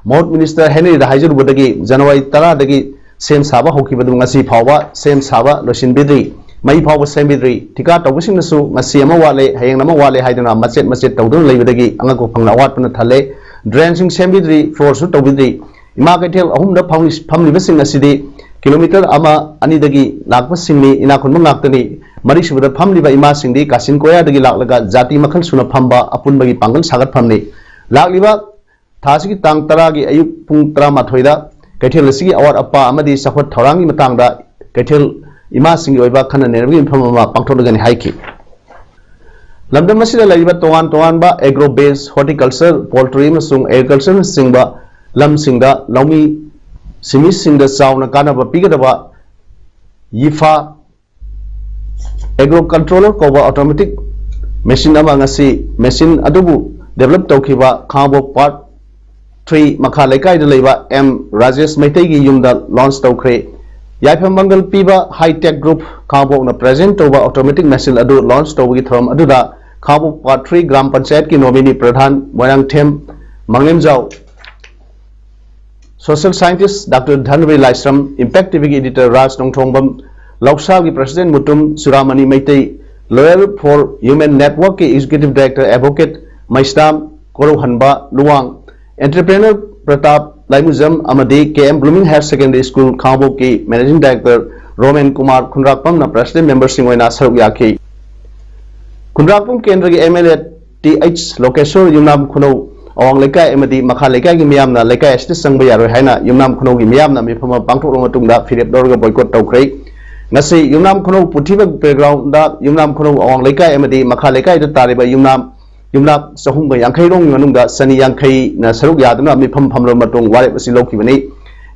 ꯃꯍꯨꯠ ꯃꯤꯅꯤꯁꯇꯔ ꯍꯦꯅꯔꯤꯗ ꯍꯥꯏꯖꯔꯨꯕꯗꯒꯤ ꯖꯅꯋꯥꯔꯤ ꯇꯔꯥꯗꯒꯤ ꯁꯦꯝ ꯁꯥꯕ ꯍꯧꯈꯤꯕꯗꯨ ꯉꯁꯤ ꯐꯥꯎꯕ ꯁꯦꯝ ꯁꯥꯕ ꯂꯣꯏꯁꯤꯟꯕꯤꯗ꯭ꯔꯤ, ꯃꯩ ꯐꯥꯎꯕ ꯁꯦꯝꯕꯤꯗ꯭ꯔꯤ꯫ ꯊꯤꯀꯥ ꯇꯧꯕꯁꯤꯡꯅꯁꯨ ꯉꯁꯤ ꯑꯃ ꯋꯥꯠꯂꯦ, ꯍꯌꯦꯡ ꯑꯃ ꯋꯥꯠꯂꯦ ꯍꯥꯏꯗꯨꯅ ꯃꯆꯦꯠ ꯃꯆꯦꯠ ꯇꯧꯗꯨꯅ ꯂꯩꯕꯗꯒꯤ ꯑꯉꯛꯄ ꯐꯪꯅ ꯑꯋꯥꯠꯄꯅ ꯊꯜꯂꯦ꯫ ꯗ꯭ꯔꯦꯟꯁꯤꯡ ꯁꯦꯝꯕꯤꯗ꯭ꯔꯤ, ꯐ꯭ꯂꯣꯔꯁꯨ ꯇꯧꯕꯤꯗ꯭ꯔꯤ꯫ ꯏꯃꯥ ꯀꯩꯊꯦꯜ ꯑꯍꯨꯝꯗ ꯐꯝꯂꯤ-, ꯐꯝꯂꯤꯕꯁꯤꯡ ꯑꯁꯤꯗꯤ ꯀꯤꯂꯣꯃꯤꯇꯔ ꯑꯃ ꯑꯅꯤꯗꯒꯤ ꯂꯥꯛꯄꯁꯤꯡꯅꯤ, ꯏꯅꯥꯛ ꯈꯨꯟꯕ ꯉꯥꯛꯇꯅꯤ꯫ ꯃꯔꯤꯁꯨꯕꯗ ꯐꯝꯂꯤꯕ ꯏꯃꯥꯁꯤꯡꯗꯤ ꯀꯥꯆꯤꯟ ꯀꯣꯌꯥꯗꯒꯤ ꯂꯥꯛꯂꯒ ꯖꯥꯇꯤ ꯃꯈꯜ ꯁꯨꯅ ꯐꯝꯕ ꯑꯄꯨꯟꯕꯒꯤ ꯄꯥꯡꯒꯜ ꯁꯥꯒꯠꯐꯝꯅꯤ꯫ ꯂꯥꯛꯂꯤꯕ ꯊꯥ ꯑꯁꯤꯒꯤ ꯇꯥꯡ ꯇꯔꯥꯒꯤ ꯑꯌꯨꯛ ꯄꯨꯡ ꯇꯔꯥꯃꯥꯊꯣꯏꯗ ꯀꯩꯊꯦꯜ ꯑꯁꯤꯒꯤ ꯑꯋꯥꯠ ꯑꯄꯥ ꯑꯃꯗꯤ ꯆꯥꯎꯈꯠ ꯊꯧꯔꯥꯡꯒꯤ ꯃꯇꯥꯡꯗ ꯀꯩꯊꯦꯜ ꯏꯃꯥꯁꯤꯡꯒꯤ ꯑꯣꯏꯕ ꯈꯟꯅ ꯅꯩꯅꯕꯒꯤ ꯃꯤꯐꯝ ꯑꯃ ꯄꯥꯡꯊꯣꯛꯂꯒꯅꯤ ꯍꯥꯏꯈꯤ꯫ ꯂꯝꯗꯝ ꯑꯁꯤꯗ ꯂꯩꯔꯤꯕ ꯇꯣꯉꯥꯟ ꯇꯣꯉꯥꯟꯕ agro based, horticulture, poultry ꯑꯃꯁꯨꯡ agricultureꯅꯆꯤꯡꯕ ꯂꯝꯁꯤꯡꯗ ꯂꯧꯃꯤ ꯁꯤꯟꯃꯤꯁꯤꯡꯗ ꯆꯥꯎꯅ ꯀꯥꯟꯅꯕ ꯄꯤꯒꯗꯕ ꯌꯤꯐꯥ ꯑꯦꯒ꯭ꯔꯣ ꯀꯟꯇ꯭ꯔꯣꯂꯔ ꯀꯧꯕ automatic machine ꯑꯃ ꯉꯁꯤ machine ꯑꯗꯨꯕꯨ develop ꯇꯧꯈꯤꯕ ꯈꯥꯉꯕꯣꯛ part three ꯃꯈꯥ ꯂꯩꯀꯥꯏꯗ ꯂꯩꯕ ꯑꯦꯝ ꯔꯥꯖꯦꯁ ꯃꯩꯇꯩꯒꯤ ꯌꯨꯝꯗ launch ꯇꯧꯈ꯭ꯔꯦ꯫ ꯌꯥꯏꯐ ꯃꯪꯒꯜ ꯄꯤꯕ ꯍꯥꯏ ꯇꯦꯛ ꯒ꯭ꯔꯨꯞ ꯈꯥꯉꯕꯣꯛꯅ present ꯇꯧꯕ automatic machine ꯑꯗꯨ launch ꯇꯧꯕꯒꯤ ꯊꯧꯔꯝ ꯑꯗꯨꯗ ꯈꯥꯉꯕꯣꯛ part three ꯒ꯭ꯔꯥꯝ ꯄꯟꯆꯥꯌꯠꯀꯤ ꯅꯣꯃꯤꯅꯤ ꯄ꯭ꯔꯙꯥꯟ Moirangthem Manglemjao, social scientist doctor Dhanbi Laishram, Impact ꯇꯤꯚꯤꯒꯤ editor ꯔꯥꯖ ꯅꯣꯡꯊꯣꯡꯕꯝ, ꯂꯧꯁꯥꯒꯤ president Mutum Churamani Meitei, Lawyer for Human Networkꯀꯤ executive director advocate Meisram Korouhanba Luwang, entrepreneur Pratap Laimujam ꯑꯃꯗꯤ K M blooming higher secondary school ꯈꯥꯉꯕꯣꯛꯀꯤ managing director ꯔꯣꯃꯦꯟ ꯀꯨꯃꯥꯔ ꯈꯨꯟꯗ꯭ꯔꯥꯛꯄꯝꯅ president memberꯁꯤꯡ ꯑꯣꯏꯅ ꯁꯔꯨꯛ ꯌꯥꯈꯤ꯫ ꯈꯨꯟꯗ꯭ꯔꯥꯛꯄꯝ ꯀꯦꯟꯗ꯭ꯔꯒꯤ M L A T H Lokeshor Yumnam Khunou Awang Leikai ꯑꯃꯗꯤ ꯃꯈꯥ ꯂꯩꯀꯥꯏꯒꯤ ꯃꯤꯌꯥꯝꯅ ꯂꯩꯀꯥꯏ ꯑꯁꯤꯗ ꯆꯪꯕ ꯌꯥꯔꯣꯏ ꯍꯥꯏꯅ ꯌꯨꯝꯅꯥꯝ ꯈꯨꯅꯧꯒꯤ ꯃꯤꯌꯥꯝꯅ ꯃꯤꯐꯝ ꯑꯃ ꯄꯥꯡꯊꯣꯛꯂꯕ ꯃꯇꯨꯡꯗ ꯐꯤꯔꯦꯞ ꯂꯧꯔꯒ boycott ꯇꯧꯈ꯭ꯔꯦ꯫ ꯉꯁꯤ ꯌꯨꯝꯅꯥꯝ ꯈꯨꯅꯧ ꯄꯨꯊꯤꯕ playgroundꯗ ꯌꯨꯝꯅꯥꯝ ꯈꯨꯅꯧ ꯑꯋꯥꯡ ꯂꯩꯀꯥꯏ ꯑꯃꯗꯤ ꯃꯈꯥ ꯂꯩꯀꯥꯏꯗ ꯇꯥꯔꯤꯕ ꯌꯨꯝꯅꯥꯝ ꯌꯨꯝꯂꯛ ꯆꯍꯨꯝꯒ ꯌꯥꯡꯈꯩ ꯔꯣꯝꯒꯤ ꯃꯅꯨꯡꯗ ꯆꯅꯤ ꯌꯥꯡꯈꯩꯅ ꯁꯔꯨꯛ ꯌꯥꯗꯨꯅ ꯃꯤꯐꯝ ꯐꯝꯂꯕ ꯃꯇꯨꯡ ꯋꯥꯔꯦꯞ ꯑꯁꯤ ꯂꯧꯈꯤꯕꯅꯤ꯫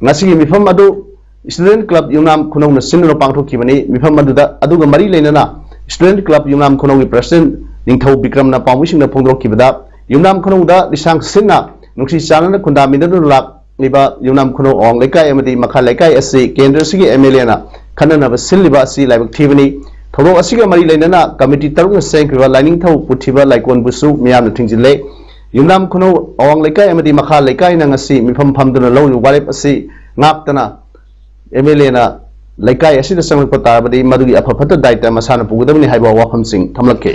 ꯉꯁꯤꯒꯤ ꯃꯤꯐꯝ ꯑꯗꯨ student club ꯌꯨꯝꯅꯥꯝ ꯈꯨꯅꯧꯅ ꯁꯤꯟꯗꯨꯅ ꯄꯥꯡꯊꯣꯛꯈꯤꯕꯅꯤ꯫ ꯃꯤꯐꯝ ꯑꯗꯨꯗ ꯑꯗꯨꯒ ꯃꯔꯤ ꯂꯩꯅꯅ student club ꯌꯨꯝꯅꯥꯝ ꯈꯨꯅꯧꯒꯤ president ꯅꯤꯡꯊꯧ ꯕꯤꯀ꯭ꯔꯝꯅ ꯄꯥꯎꯃꯤꯁꯤꯡꯗ ꯐꯣꯡꯗꯣꯔꯛꯈꯤꯕꯗ, ꯌꯨꯝꯅꯥꯝ ꯈꯨꯅꯧꯗ ꯂꯤꯁꯥꯡ ꯁꯤꯟꯅ ꯅꯨꯡꯁꯤ ꯆꯥꯟꯅꯅ ꯈꯨꯟꯗꯥꯃꯤꯟꯅꯗꯨꯅ ꯂꯥꯛꯂꯤꯕ ꯌꯨꯝꯅꯥꯝ ꯈꯨꯅꯧ ꯑꯋꯥꯡ ꯂꯩꯀꯥꯏ ꯑꯃꯗꯤ ꯃꯈꯥ ꯂꯩꯀꯥꯏ ꯑꯁꯤ ꯀꯦꯟꯗ꯭ꯔꯁꯤꯒꯤ ꯑꯦꯝ ꯑꯦꯜ ꯑꯦꯅ ꯈꯟꯅꯅꯕ ꯁꯤꯜꯂꯤꯕ ꯑꯁꯤ ꯂꯥꯏꯕꯛ ꯊꯤꯕꯅꯤ꯫ ꯊꯧꯗꯣꯛ ꯑꯁꯤꯒ ꯃꯔꯤ ꯂꯩꯅꯅ committee ꯇꯔꯨꯛꯅ ꯁꯦꯝꯈꯤꯕ ꯂꯥꯏꯅꯤꯡꯊꯧ ꯄꯨꯊꯤꯕ ꯂꯥꯏꯀꯣꯟꯕꯨꯁꯨ ꯃꯤꯌꯥꯝꯅ ꯊꯤꯡꯖꯤꯜꯂꯦ꯫ ꯌꯨꯝꯅꯥꯝ ꯈꯨꯅꯧ ꯑꯋꯥꯡ ꯂꯩꯀꯥꯏ ꯑꯃꯗꯤ ꯃꯈꯥ ꯂꯩꯀꯥꯏꯅ ꯉꯁꯤ ꯃꯤꯐꯝ ꯐꯝꯗꯨꯅ ꯂꯧꯔꯤꯕ ꯋꯥꯔꯦꯞ ꯑꯁꯤ ꯉꯥꯛꯇꯅ ꯑꯦꯝ ꯑꯦꯜ ꯑꯦꯅ ꯂꯩꯀꯥꯏ ꯑꯁꯤꯗ ꯆꯪꯂꯛꯄ ꯇꯥꯔꯕꯗꯤ ꯃꯗꯨꯒꯤ ꯑꯐ ꯐꯠꯇ ꯗꯥꯏꯇ ꯃꯁꯥꯅ ꯄꯨꯒꯗꯕꯅꯤ ꯍꯥꯏꯕ ꯋꯥꯐꯝꯁꯤꯡ ꯊꯝꯂꯛꯈꯤ꯫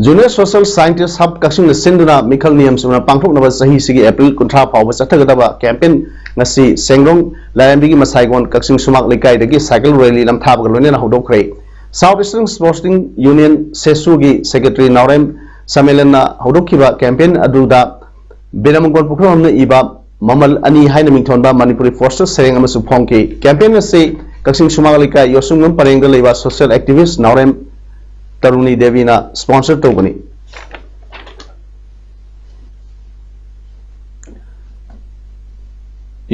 Junior Social Scientist Hub ꯀꯛꯆꯤꯡꯅ ꯁꯤꯟꯗꯨꯅ ꯃꯤꯈꯜ ꯅꯤꯌꯝ ꯆꯨꯝꯅ ꯄꯥꯡꯊꯣꯛꯅꯕ ꯆꯍꯤꯁꯤꯒꯤ ꯑꯦꯄ꯭ꯔꯤꯜ ꯀꯨꯟꯊ꯭ꯔꯥ ꯐꯥꯎꯕ ꯆꯠꯊꯒꯗꯕ campaign ꯉꯁꯤ ꯁꯦꯡꯗ꯭ꯔꯣꯡ ꯂꯥꯏꯔꯦꯝꯕꯤꯒꯤ ꯃꯁꯥꯏꯒꯣꯟ ꯀꯛꯆꯤꯡ ꯁꯨꯃꯥꯡ ꯂꯩꯀꯥꯏꯗꯒꯤ cycle rally ꯅꯝꯊꯥꯕꯒ ꯂꯣꯏꯅꯅ ꯍꯧꯗꯣꯛꯈ꯭ꯔꯦ꯫ South Eastern Sporting Union, ꯁꯦꯁꯨꯒꯤ secretary ꯅꯥꯎꯔꯦꯝ ꯁꯃꯦꯂꯟꯅ ꯍꯧꯗꯣꯛꯈꯤꯕ campaign ꯑꯗꯨꯗ ꯕꯤꯔꯃꯒꯣꯟ ꯄꯨꯈ꯭ꯔꯝꯕꯝꯅ ꯏꯕ ꯃꯃꯜ ꯑꯅꯤ ꯍꯥꯏꯅ ꯃꯤꯡꯊꯣꯟꯕ ꯃꯅꯤꯄꯨꯔꯤ poster ꯁꯩꯔꯦꯡ ꯑꯃꯁꯨ ꯐꯣꯡꯈꯤ꯫ Campaign ꯑꯁꯤ ꯀꯛꯆꯤꯡ ꯁꯨꯃꯥꯡ ꯂꯩꯀꯥꯏ ꯌꯣꯁꯨꯡꯕꯝ ꯄꯔꯦꯡꯗ ꯂꯩꯕ social activist ꯅꯥꯎꯔꯦꯝ ꯇꯔꯨꯅꯤ ꯗꯦꯕꯤꯅ sponsor ꯇꯧꯕꯅꯤ꯫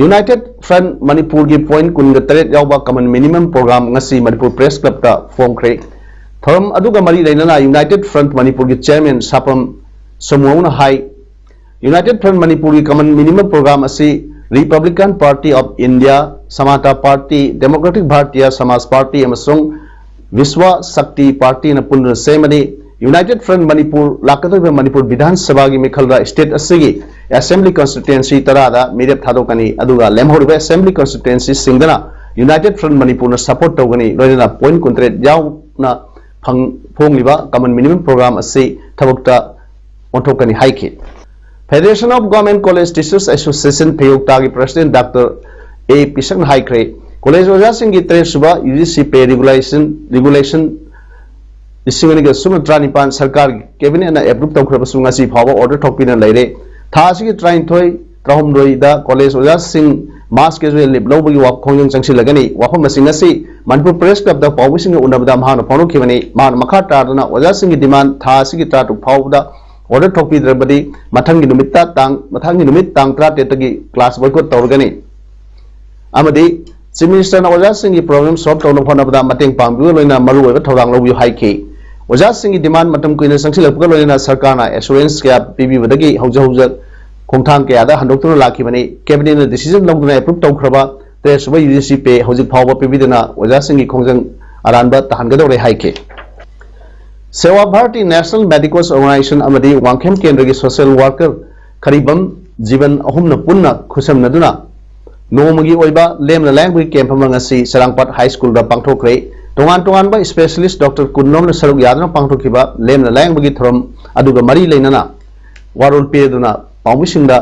United Front ꯃꯅꯤꯄꯨꯔꯒꯤ point ꯀꯨꯟꯒ ꯇꯔꯦꯠ ꯌꯥꯎꯕ common minimum program ꯉꯁꯤ ꯃꯅꯤꯄꯨꯔ Press Clubꯇ ꯐꯣꯡꯈ꯭ꯔꯦ꯫ ꯊꯧꯔꯝ ꯑꯗꯨꯒ ꯃꯔꯤ ꯂꯩꯅꯅ United Front ꯃꯅꯤꯄꯨꯔꯒꯤ chairman ꯁꯥꯄꯝ ꯁꯃꯨꯍꯧꯅ ꯍꯥꯏ, United Front ꯃꯅꯤꯄꯨꯔꯒꯤ common minimum program ꯑꯁꯤ Republican Party of India, Samata Party, Democratic Bharatiya Samaj Party ꯑꯃꯁꯨꯡ ꯕꯤꯁ꯭ꯋ ꯁꯛꯇꯤ ꯄꯥꯔꯇꯤꯅ ꯄꯨꯟꯗꯨꯅ ꯁꯦꯝꯕꯅꯤ꯫ United Front ꯃꯅꯤꯄꯨꯔ ꯂꯥꯛꯀꯗꯧꯔꯤꯕ ꯃꯅꯤꯄꯨꯔ ꯕꯤꯙꯥꯟ ꯁꯚꯥꯒꯤ ꯃꯤꯈꯜꯗ state ꯑꯁꯤꯒꯤ assembly constituency ꯇꯔꯥꯗ ꯃꯤꯔꯦꯞ ꯊꯥꯗꯣꯛꯀꯅꯤ, ꯑꯗꯨꯒ ꯂꯦꯝꯍꯧꯔꯤꯕ assembly constituencyꯁꯤꯡꯗꯅ United Front ꯃꯅꯤꯄꯨꯔꯅ support ꯇꯧꯒꯅꯤ, ꯂꯣꯏꯅꯅ point ꯀꯨꯟꯇꯔꯦꯠ ꯌꯥꯎꯅ ꯐꯪ-, ꯐꯣꯡꯂꯤꯕ common minimum program ꯑꯁꯤ ꯊꯕꯛꯇ ꯑꯣꯟꯊꯣꯛꯀꯅꯤ ꯍꯥꯏꯈꯤ꯫ Federation of Government College Teachers Association ꯐꯦꯌꯣꯛꯇꯥꯒꯤ president Doctor ꯑꯦ ꯄꯤꯁꯛꯅ ꯍꯥꯏꯈ꯭ꯔꯦ, college ꯑꯣꯖꯥꯁꯤꯡꯒꯤ ꯇꯔꯦꯠ ꯁꯨꯕ UGC pay regulation, regulation ꯂꯤꯁꯤꯡ ꯑꯅꯤꯒ ꯁꯨꯞꯅ ꯇꯔꯥꯅꯤꯄꯥꯟ ꯁꯔꯀꯥꯔꯒꯤ cabinetꯅ approve ꯇꯧꯈ꯭ꯔꯕꯁꯨ ꯉꯁꯤ ꯐꯥꯎꯕ order ꯊꯣꯛꯄꯤꯗꯅ ꯂꯩꯔꯦ꯫ ꯊꯥ ꯑꯁꯤꯒꯤ ꯇꯔꯥꯅꯤꯊꯣꯏ, ꯇꯔꯥꯍꯨꯝꯗꯣꯏꯗ college ꯑꯣꯖꯥꯁꯤꯡ mass casual leave ꯂꯧꯕꯒꯤ ꯋꯥ-, ꯈꯣꯡꯖꯪ ꯆꯪꯁꯤꯜꯂꯒꯅꯤ꯫ ꯋꯥꯐꯝ ꯑꯁꯤ ꯉꯁꯤ ꯃꯅꯤꯄꯨꯔ Press Clubꯇ ꯄꯥꯎꯃꯤꯁꯤꯡꯒ ꯎꯅꯕꯗ ꯃꯍꯥꯛꯅ ꯐꯣꯡꯗꯣꯛꯈꯤꯕꯅꯤ꯫ ꯃꯍꯥꯛꯅ ꯃꯈꯥ ꯇꯥꯗꯨꯅ ꯑꯣꯖꯥꯁꯤꯡꯒꯤ demand ꯊꯥ ꯑꯁꯤꯒꯤ ꯇꯔꯥꯇꯔꯨꯛ ꯐꯥꯎꯕꯗ order ꯊꯣꯛꯄꯤꯗ꯭ꯔꯕꯗꯤ ꯃꯊꯪꯒꯤ ꯅꯨꯃꯤꯠꯇ ꯇꯥꯡ, ꯃꯊꯪꯒꯤ ꯅꯨꯃꯤꯠ ꯇꯥꯡ ꯇꯔꯥꯇꯔꯦꯠꯇꯒꯤ class boycott ꯇꯧꯔꯒꯅꯤ꯫ ꯑꯃꯗꯤ Chief Ministerꯅ ꯑꯣꯖꯥꯁꯤꯡꯒꯤ problem solve ꯇꯧꯅꯕ ꯍꯣꯠꯅꯕꯗ ꯃꯇꯦꯡ ꯄꯥꯡꯕꯤꯕꯒ ꯂꯣꯏꯅꯅ ꯃꯔꯨꯑꯣꯏꯕ ꯊꯧꯗꯥꯡ ꯂꯧꯕꯤꯌꯨ ꯍꯥꯏꯈꯤ꯫ ꯑꯣꯖꯥꯁꯤꯡꯒꯤ demand ꯃꯇꯝ ꯀꯨꯏꯅ ꯆꯪꯁꯤꯜꯂꯛꯄꯒ ꯂꯣꯏꯅꯅ ꯁꯔꯀꯥꯔꯅ assurance ꯀꯌꯥ ꯄꯤꯕꯤꯕꯗꯒꯤ ꯍꯧꯖꯤꯛ ꯍꯧꯖꯤꯛ ꯈꯣꯡꯊꯥꯡ ꯀꯌꯥꯗ ꯍꯟꯗꯣꯛꯇꯨꯅ ꯂꯥꯛꯈꯤꯕꯅꯤ꯫ Cabinetꯅ decision ꯂꯧꯗꯨꯅ approve ꯇꯧꯈ꯭ꯔꯕ ꯇꯔꯦꯠ ꯁꯨꯕ UGC pay ꯍꯧꯖꯤꯛ ꯐꯥꯎꯕ ꯄꯤꯕꯤꯗꯅ ꯑꯣꯖꯥꯁꯤꯡꯒꯤ ꯈꯣꯡꯖꯪ ꯑꯔꯥꯟꯕ ꯇꯥꯍꯟꯒꯗꯧꯔꯦ ꯍꯥꯏꯈꯤ꯫ ꯁꯦꯋꯥ ꯚꯥꯔꯇꯤ National Medicos Organisation ꯑꯃꯗꯤ ꯋꯥꯡꯈꯦꯝ ꯀꯦꯟꯗ꯭ꯔꯒꯤ social worker ꯈꯔꯤꯕꯝ ꯖꯤꯕꯟ ꯑꯍꯨꯝꯅ ꯄꯨꯟꯅ ꯈꯨꯠꯁꯝꯅꯗꯨꯅ ꯅꯣꯡꯃꯒꯤ ꯑꯣꯏꯕ ꯂꯦꯝꯅ ꯂꯥꯌꯦꯡꯕꯒꯤ camp ꯑꯃ ꯉꯁꯤ ꯆꯔꯥꯡꯄꯥꯠ High Schoolꯗ ꯄꯥꯡꯊꯣꯛꯈ꯭ꯔꯦ꯫ ꯇꯣꯉꯥꯟ ꯇꯣꯉꯥꯟꯕ specialist doctor ꯀꯨꯟꯔꯣꯝꯅ ꯁꯔꯨꯛ ꯌꯥꯗꯨꯅ ꯄꯥꯡꯊꯣꯛꯈꯤꯕ ꯂꯦꯝꯅ ꯂꯥꯌꯦꯡꯕꯒꯤ ꯊꯧꯔꯝ ꯑꯗꯨꯒ ꯃꯔꯤ ꯂꯩꯅꯅ ꯋꯥꯔꯣꯜ ꯄꯤꯔꯗꯨꯅ ꯄꯥꯎꯃꯤꯁꯤꯡꯗ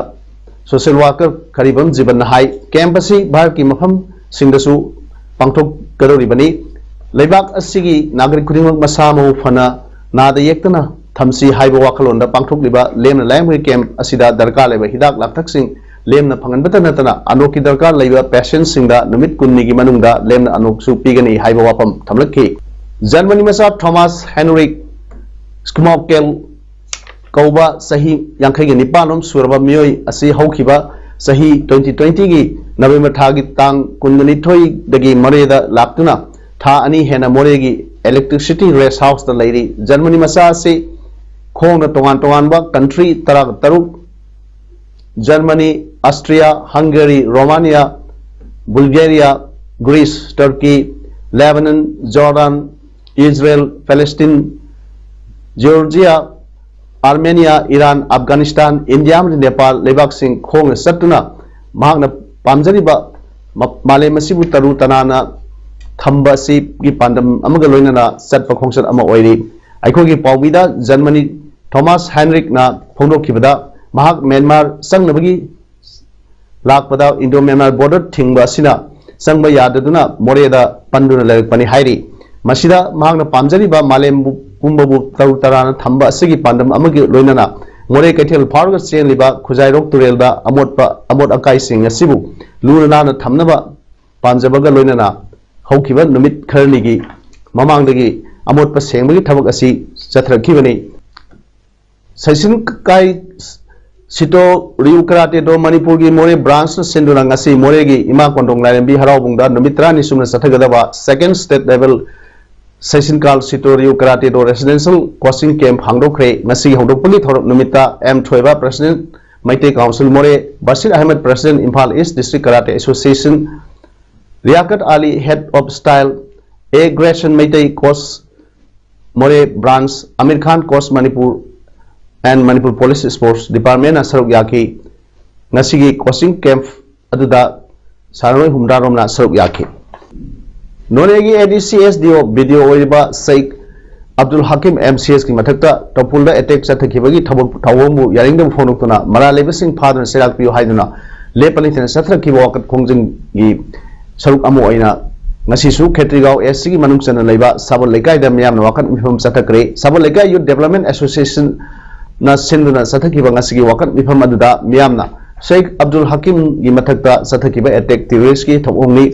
social worker ꯈꯔꯤꯕꯝ ꯖꯤꯕꯟꯅ ꯍꯥꯏ, camp ꯑꯁꯤ ꯚꯥꯔꯠꯀꯤ ꯃꯐꯝꯁꯤꯡꯗꯁꯨ ꯄꯥꯡꯊꯣꯛꯀꯗꯧꯔꯤꯕꯅꯤ꯫ ꯂꯩꯕꯥꯛ ꯑꯁꯤꯒꯤ ꯅꯥꯒꯔꯤꯛ ꯈꯨꯗꯤꯡꯃꯛ ꯃꯁꯥ ꯃꯎ ꯐꯅ ꯅꯥꯗ ꯌꯦꯛꯇꯅ ꯊꯝꯁꯤ ꯍꯥꯏꯕ ꯋꯥꯈꯜꯂꯣꯟꯗ ꯄꯥꯡꯊꯣꯛꯂꯤꯕ ꯂꯦꯝꯅ ꯂꯥꯌꯦꯡꯕꯒꯤ camp ꯑꯁꯤꯗ ꯗꯔꯀꯥꯔ ꯂꯩꯕ ꯍꯤꯗꯥꯛ ꯂꯥꯡꯊꯛꯁꯤꯡ ꯂꯦꯝꯅ ꯐꯪꯍꯟꯕꯇ ꯅꯠꯇꯅ ꯑꯅꯣꯛꯀꯤ ꯗꯔꯀꯥꯔ ꯂꯩꯕ patientꯁꯤꯡꯗ ꯅꯨꯃꯤꯠ ꯀꯨꯟꯅꯤꯒꯤ ꯃꯅꯨꯡꯗ ꯂꯦꯝꯅ ꯑꯅꯣꯛꯁꯨ ꯄꯤꯒꯅꯤ ꯍꯥꯏꯕ ꯋꯥꯐꯝ ꯊꯝꯂꯛꯈꯤ꯫ ꯖꯔꯃꯅꯤ ꯃꯆꯥ ꯊꯣꯃꯥꯁ ꯍꯦꯟꯔꯤꯛ ꯁ꯭ꯀꯨꯃꯥꯎꯀꯦꯜ ꯀꯧꯕ ꯆꯍꯤ ꯌꯥꯡꯈꯩꯒ ꯅꯤꯄꯥꯟ ꯂꯣꯝ ꯁꯨꯔꯕ ꯃꯤꯑꯣꯏ ꯑꯁꯤ ꯍꯧꯈꯤꯕ ꯆꯍꯤ twenty twenty-ꯒꯤ ꯅꯕꯦꯝꯕꯔ ꯊꯥꯒꯤ ꯇꯥꯡ ꯀꯨꯟꯒ ꯅꯤꯊꯣꯏꯗꯒꯤ ꯃꯣꯔꯦꯗ ꯂꯥꯛꯇꯨꯅ ꯊꯥ ꯑꯅꯤ ꯍꯦꯟꯅ ꯃꯣꯔꯦꯒꯤ Electricity Rest House-ꯇ ꯂꯩꯔꯤ꯫ ꯖꯔꯃꯅꯤ ꯃꯆꯥ ꯑꯁꯤ ꯈꯣꯡꯅ ꯇꯣꯉꯥꯟ ꯇꯣꯉꯥꯟꯕ country ꯇꯔꯥꯇꯔꯨꯛ, Germany, Austria, Hungary, Romania, Bulgaria, Greece, Turkey, Lebanon, Jordan, Israel, Palestine, Georgia, Armenia, Iran, Afghanistan, India ꯑꯃꯗꯤ ꯅꯦꯄꯥꯜ ꯂꯩꯕꯥꯛꯁꯤꯡ ꯈꯣꯡꯅ ꯆꯠꯇꯨꯅ ꯃꯍꯥꯛꯅ ꯄꯥꯝꯖꯔꯤꯕ ꯃ-, ꯃꯥꯂꯦꯝ ꯑꯁꯤꯕꯨ ꯇꯔꯨ ꯇꯅꯥꯟꯅ ꯊꯝꯕ ꯑꯁꯤꯒꯤ ꯄꯥꯟꯗꯝ ꯑꯃꯒ ꯂꯣꯏꯅꯅ ꯆꯠꯄ ꯈꯣꯡꯆꯠ ꯑꯃ ꯑꯣꯏꯔꯤ꯫ ꯑꯩꯈꯣꯏꯒꯤ ꯄꯥꯎꯃꯤꯗ ꯖꯔꯃꯅꯤ ꯊꯣꯃꯥꯁ ꯍꯦꯟꯔꯤꯛꯅ ꯐꯣꯡꯗꯣꯛꯈꯤꯕꯗ, ꯃꯍꯥꯛ ꯃ꯭ꯌꯥꯟꯃꯥꯔ ꯆꯪꯅꯕꯒꯤ ꯂꯥꯛꯄꯗ ꯏꯟꯗꯣ ꯃ꯭ꯌꯥꯟꯃꯥꯔ border ꯊꯤꯡꯕ ꯑꯁꯤꯅ ꯆꯪꯕ ꯌꯥꯗꯗꯨꯅ ꯃꯣꯔꯦꯗ ꯄꯟꯗꯨꯅ ꯂꯩꯔꯛꯄꯅꯤ ꯍꯥꯏꯔꯤ꯫ ꯃꯁꯤꯗ ꯃꯍꯥꯛꯅ ꯄꯥꯝꯖꯔꯤꯕ ꯃꯥꯂꯦꯝꯕꯨ ꯄꯨꯝꯕꯕꯨ ꯇꯔꯨ ꯇꯔꯥꯅ ꯊꯝꯕ ꯑꯁꯤꯒꯤ ꯄꯥꯟꯗꯝ ꯑꯃꯒꯤ ꯂꯣꯏꯅꯅ ꯃꯣꯔꯦ ꯀꯩꯊꯦꯜ ꯐꯥꯎꯔꯒ ꯆꯦꯜꯂꯤꯕ ꯈꯨꯖꯥꯏꯔꯣꯛ ꯇꯨꯔꯦꯜꯗ ꯑꯃꯣꯠꯄ, ꯑꯃꯣꯠ ꯑꯀꯥꯏꯁꯤꯡ ꯑꯁꯤꯕꯨ ꯂꯨꯅ ꯅꯥꯟꯅ ꯊꯝꯅꯕ ꯄꯥꯝꯖꯕꯒ ꯂꯣꯏꯅꯅ ꯍꯧꯈꯤꯕ ꯅꯨꯃꯤꯠ ꯈꯔꯅꯤꯒꯤ ꯃꯃꯥꯡꯗꯒꯤ ꯑꯃꯣꯠꯄ ꯁꯦꯡꯕꯒꯤ ꯊꯕꯛ ꯑꯁꯤ ꯆꯠꯊꯔꯛꯈꯤꯕꯅꯤ꯫ ꯁꯩꯁꯤꯟ ꯀꯥꯏ ꯁꯤꯇꯣ ꯔꯤꯌꯨ ꯀꯔꯥꯇꯦ ꯗꯣ ꯃꯅꯤꯄꯨꯔꯒꯤ ꯃꯣꯔꯦ branch-ꯅ ꯁꯤꯟꯗꯨꯅ ꯉꯁꯤ ꯃꯣꯔꯦꯒꯤ ꯏꯃꯥ ꯀꯣꯟꯗꯣꯡ ꯂꯥꯏꯔꯦꯝꯕꯤ ꯍꯔꯥꯎꯕꯨꯡꯗ ꯅꯨꯃꯤꯠ ꯇꯔꯥꯅꯤ ꯆꯨꯞꯅ ꯆꯠꯊꯒꯗꯕ second state level ꯁꯩꯁꯤꯟꯀꯥꯜ ꯁꯤꯇꯣ ꯔꯤꯌꯨ ꯀꯔꯥꯇꯦ ꯗꯣ residential coaching camp ꯍꯥꯡꯗꯣꯛꯈ꯭ꯔꯦ꯫ ꯉꯁꯤꯒꯤ ꯍꯧꯗꯣꯛꯄꯒꯤ ꯊꯧꯔꯝ ꯅꯨꯃꯤꯠꯇ ꯑꯦꯝ ꯊꯣꯏꯕ, President, ꯃꯩꯇꯩ Council ꯃꯣꯔꯦ, Bashir Ahmad, President, Imphal East District Karate Association, ꯔꯤꯌꯥꯀꯠ Ali, Head of Style, A Grayson, Meitei coach ꯃꯣꯔꯦ branch, Amir Khan, coach Manipur and Manipur Police Sports Department-ꯅ ꯁꯔꯨꯛ ꯌꯥꯈꯤ꯫ ꯉꯁꯤꯒꯤ coaching camp ꯑꯗꯨꯗ ꯁꯥꯟꯅꯔꯣꯏ ꯍꯨꯝꯗ꯭ꯔꯥ ꯔꯣꯝꯅ ꯁꯔꯨꯛ ꯌꯥꯈꯤ꯫ ꯅꯣꯅꯦꯒꯤ ADC SDO BDO ꯑꯣꯏꯔꯤꯕ ꯁꯦꯈ ꯑꯕꯗꯨꯜ ꯍꯀꯤꯝ MCS-ꯀꯤ ꯃꯊꯛꯇ ꯇꯧꯄꯨꯜꯗ attack ꯆꯠꯊꯈꯤꯕꯒꯤ ꯊꯕꯛ ꯊꯧꯑꯣꯡꯕꯨ ꯌꯥꯅꯤꯡꯗꯕ ꯐꯣꯡꯗꯣꯛꯇꯨꯅ ꯃꯔꯥꯜ ꯂꯩꯕꯁꯤꯡ ꯐꯥꯗꯨꯅ ꯆꯩꯔꯥꯛ ꯄꯤꯌꯨ ꯍꯥꯏꯗꯨꯅ ꯂꯦꯞꯄ ꯂꯩꯇꯅ ꯆꯠꯊꯔꯛꯈꯤꯕ ꯋꯥꯀꯠ ꯈꯣꯡꯖꯪꯒꯤ ꯁꯔꯨꯛ ꯑꯃ ꯑꯣꯏꯅ ꯉꯁꯤꯁꯨ ꯈꯦꯇ꯭ꯔꯤꯒꯥꯎ SC-ꯒꯤ ꯃꯅꯨꯡ ꯆꯟꯅ ꯂꯩꯕ ꯁꯥꯕꯜ ꯂꯩꯀꯥꯏꯗ ꯃꯤꯌꯥꯝꯅ ꯋꯥꯀꯠ ꯃꯤꯐꯝ ꯆꯠꯊꯈ꯭ꯔꯦ꯫ ꯁꯥꯕꯜ ꯂꯩꯀꯥꯏ Youth Development Association-ꯅ ꯁꯤꯟꯗꯨꯅ ꯆꯠꯊꯈꯤꯕ ꯉꯁꯤꯒꯤ ꯋꯥꯀꯠ ꯃꯤꯐꯝ ꯑꯗꯨꯗ ꯃꯤꯌꯥꯝꯅ ꯁꯦꯈ ꯑꯕꯗꯨꯜ ꯍꯀꯤꯝꯒꯤ ꯃꯊꯛꯇ ꯆꯠꯊꯈꯤꯕ attack terrorist-ꯀꯤ ꯊꯧꯑꯣꯡꯅꯤ꯫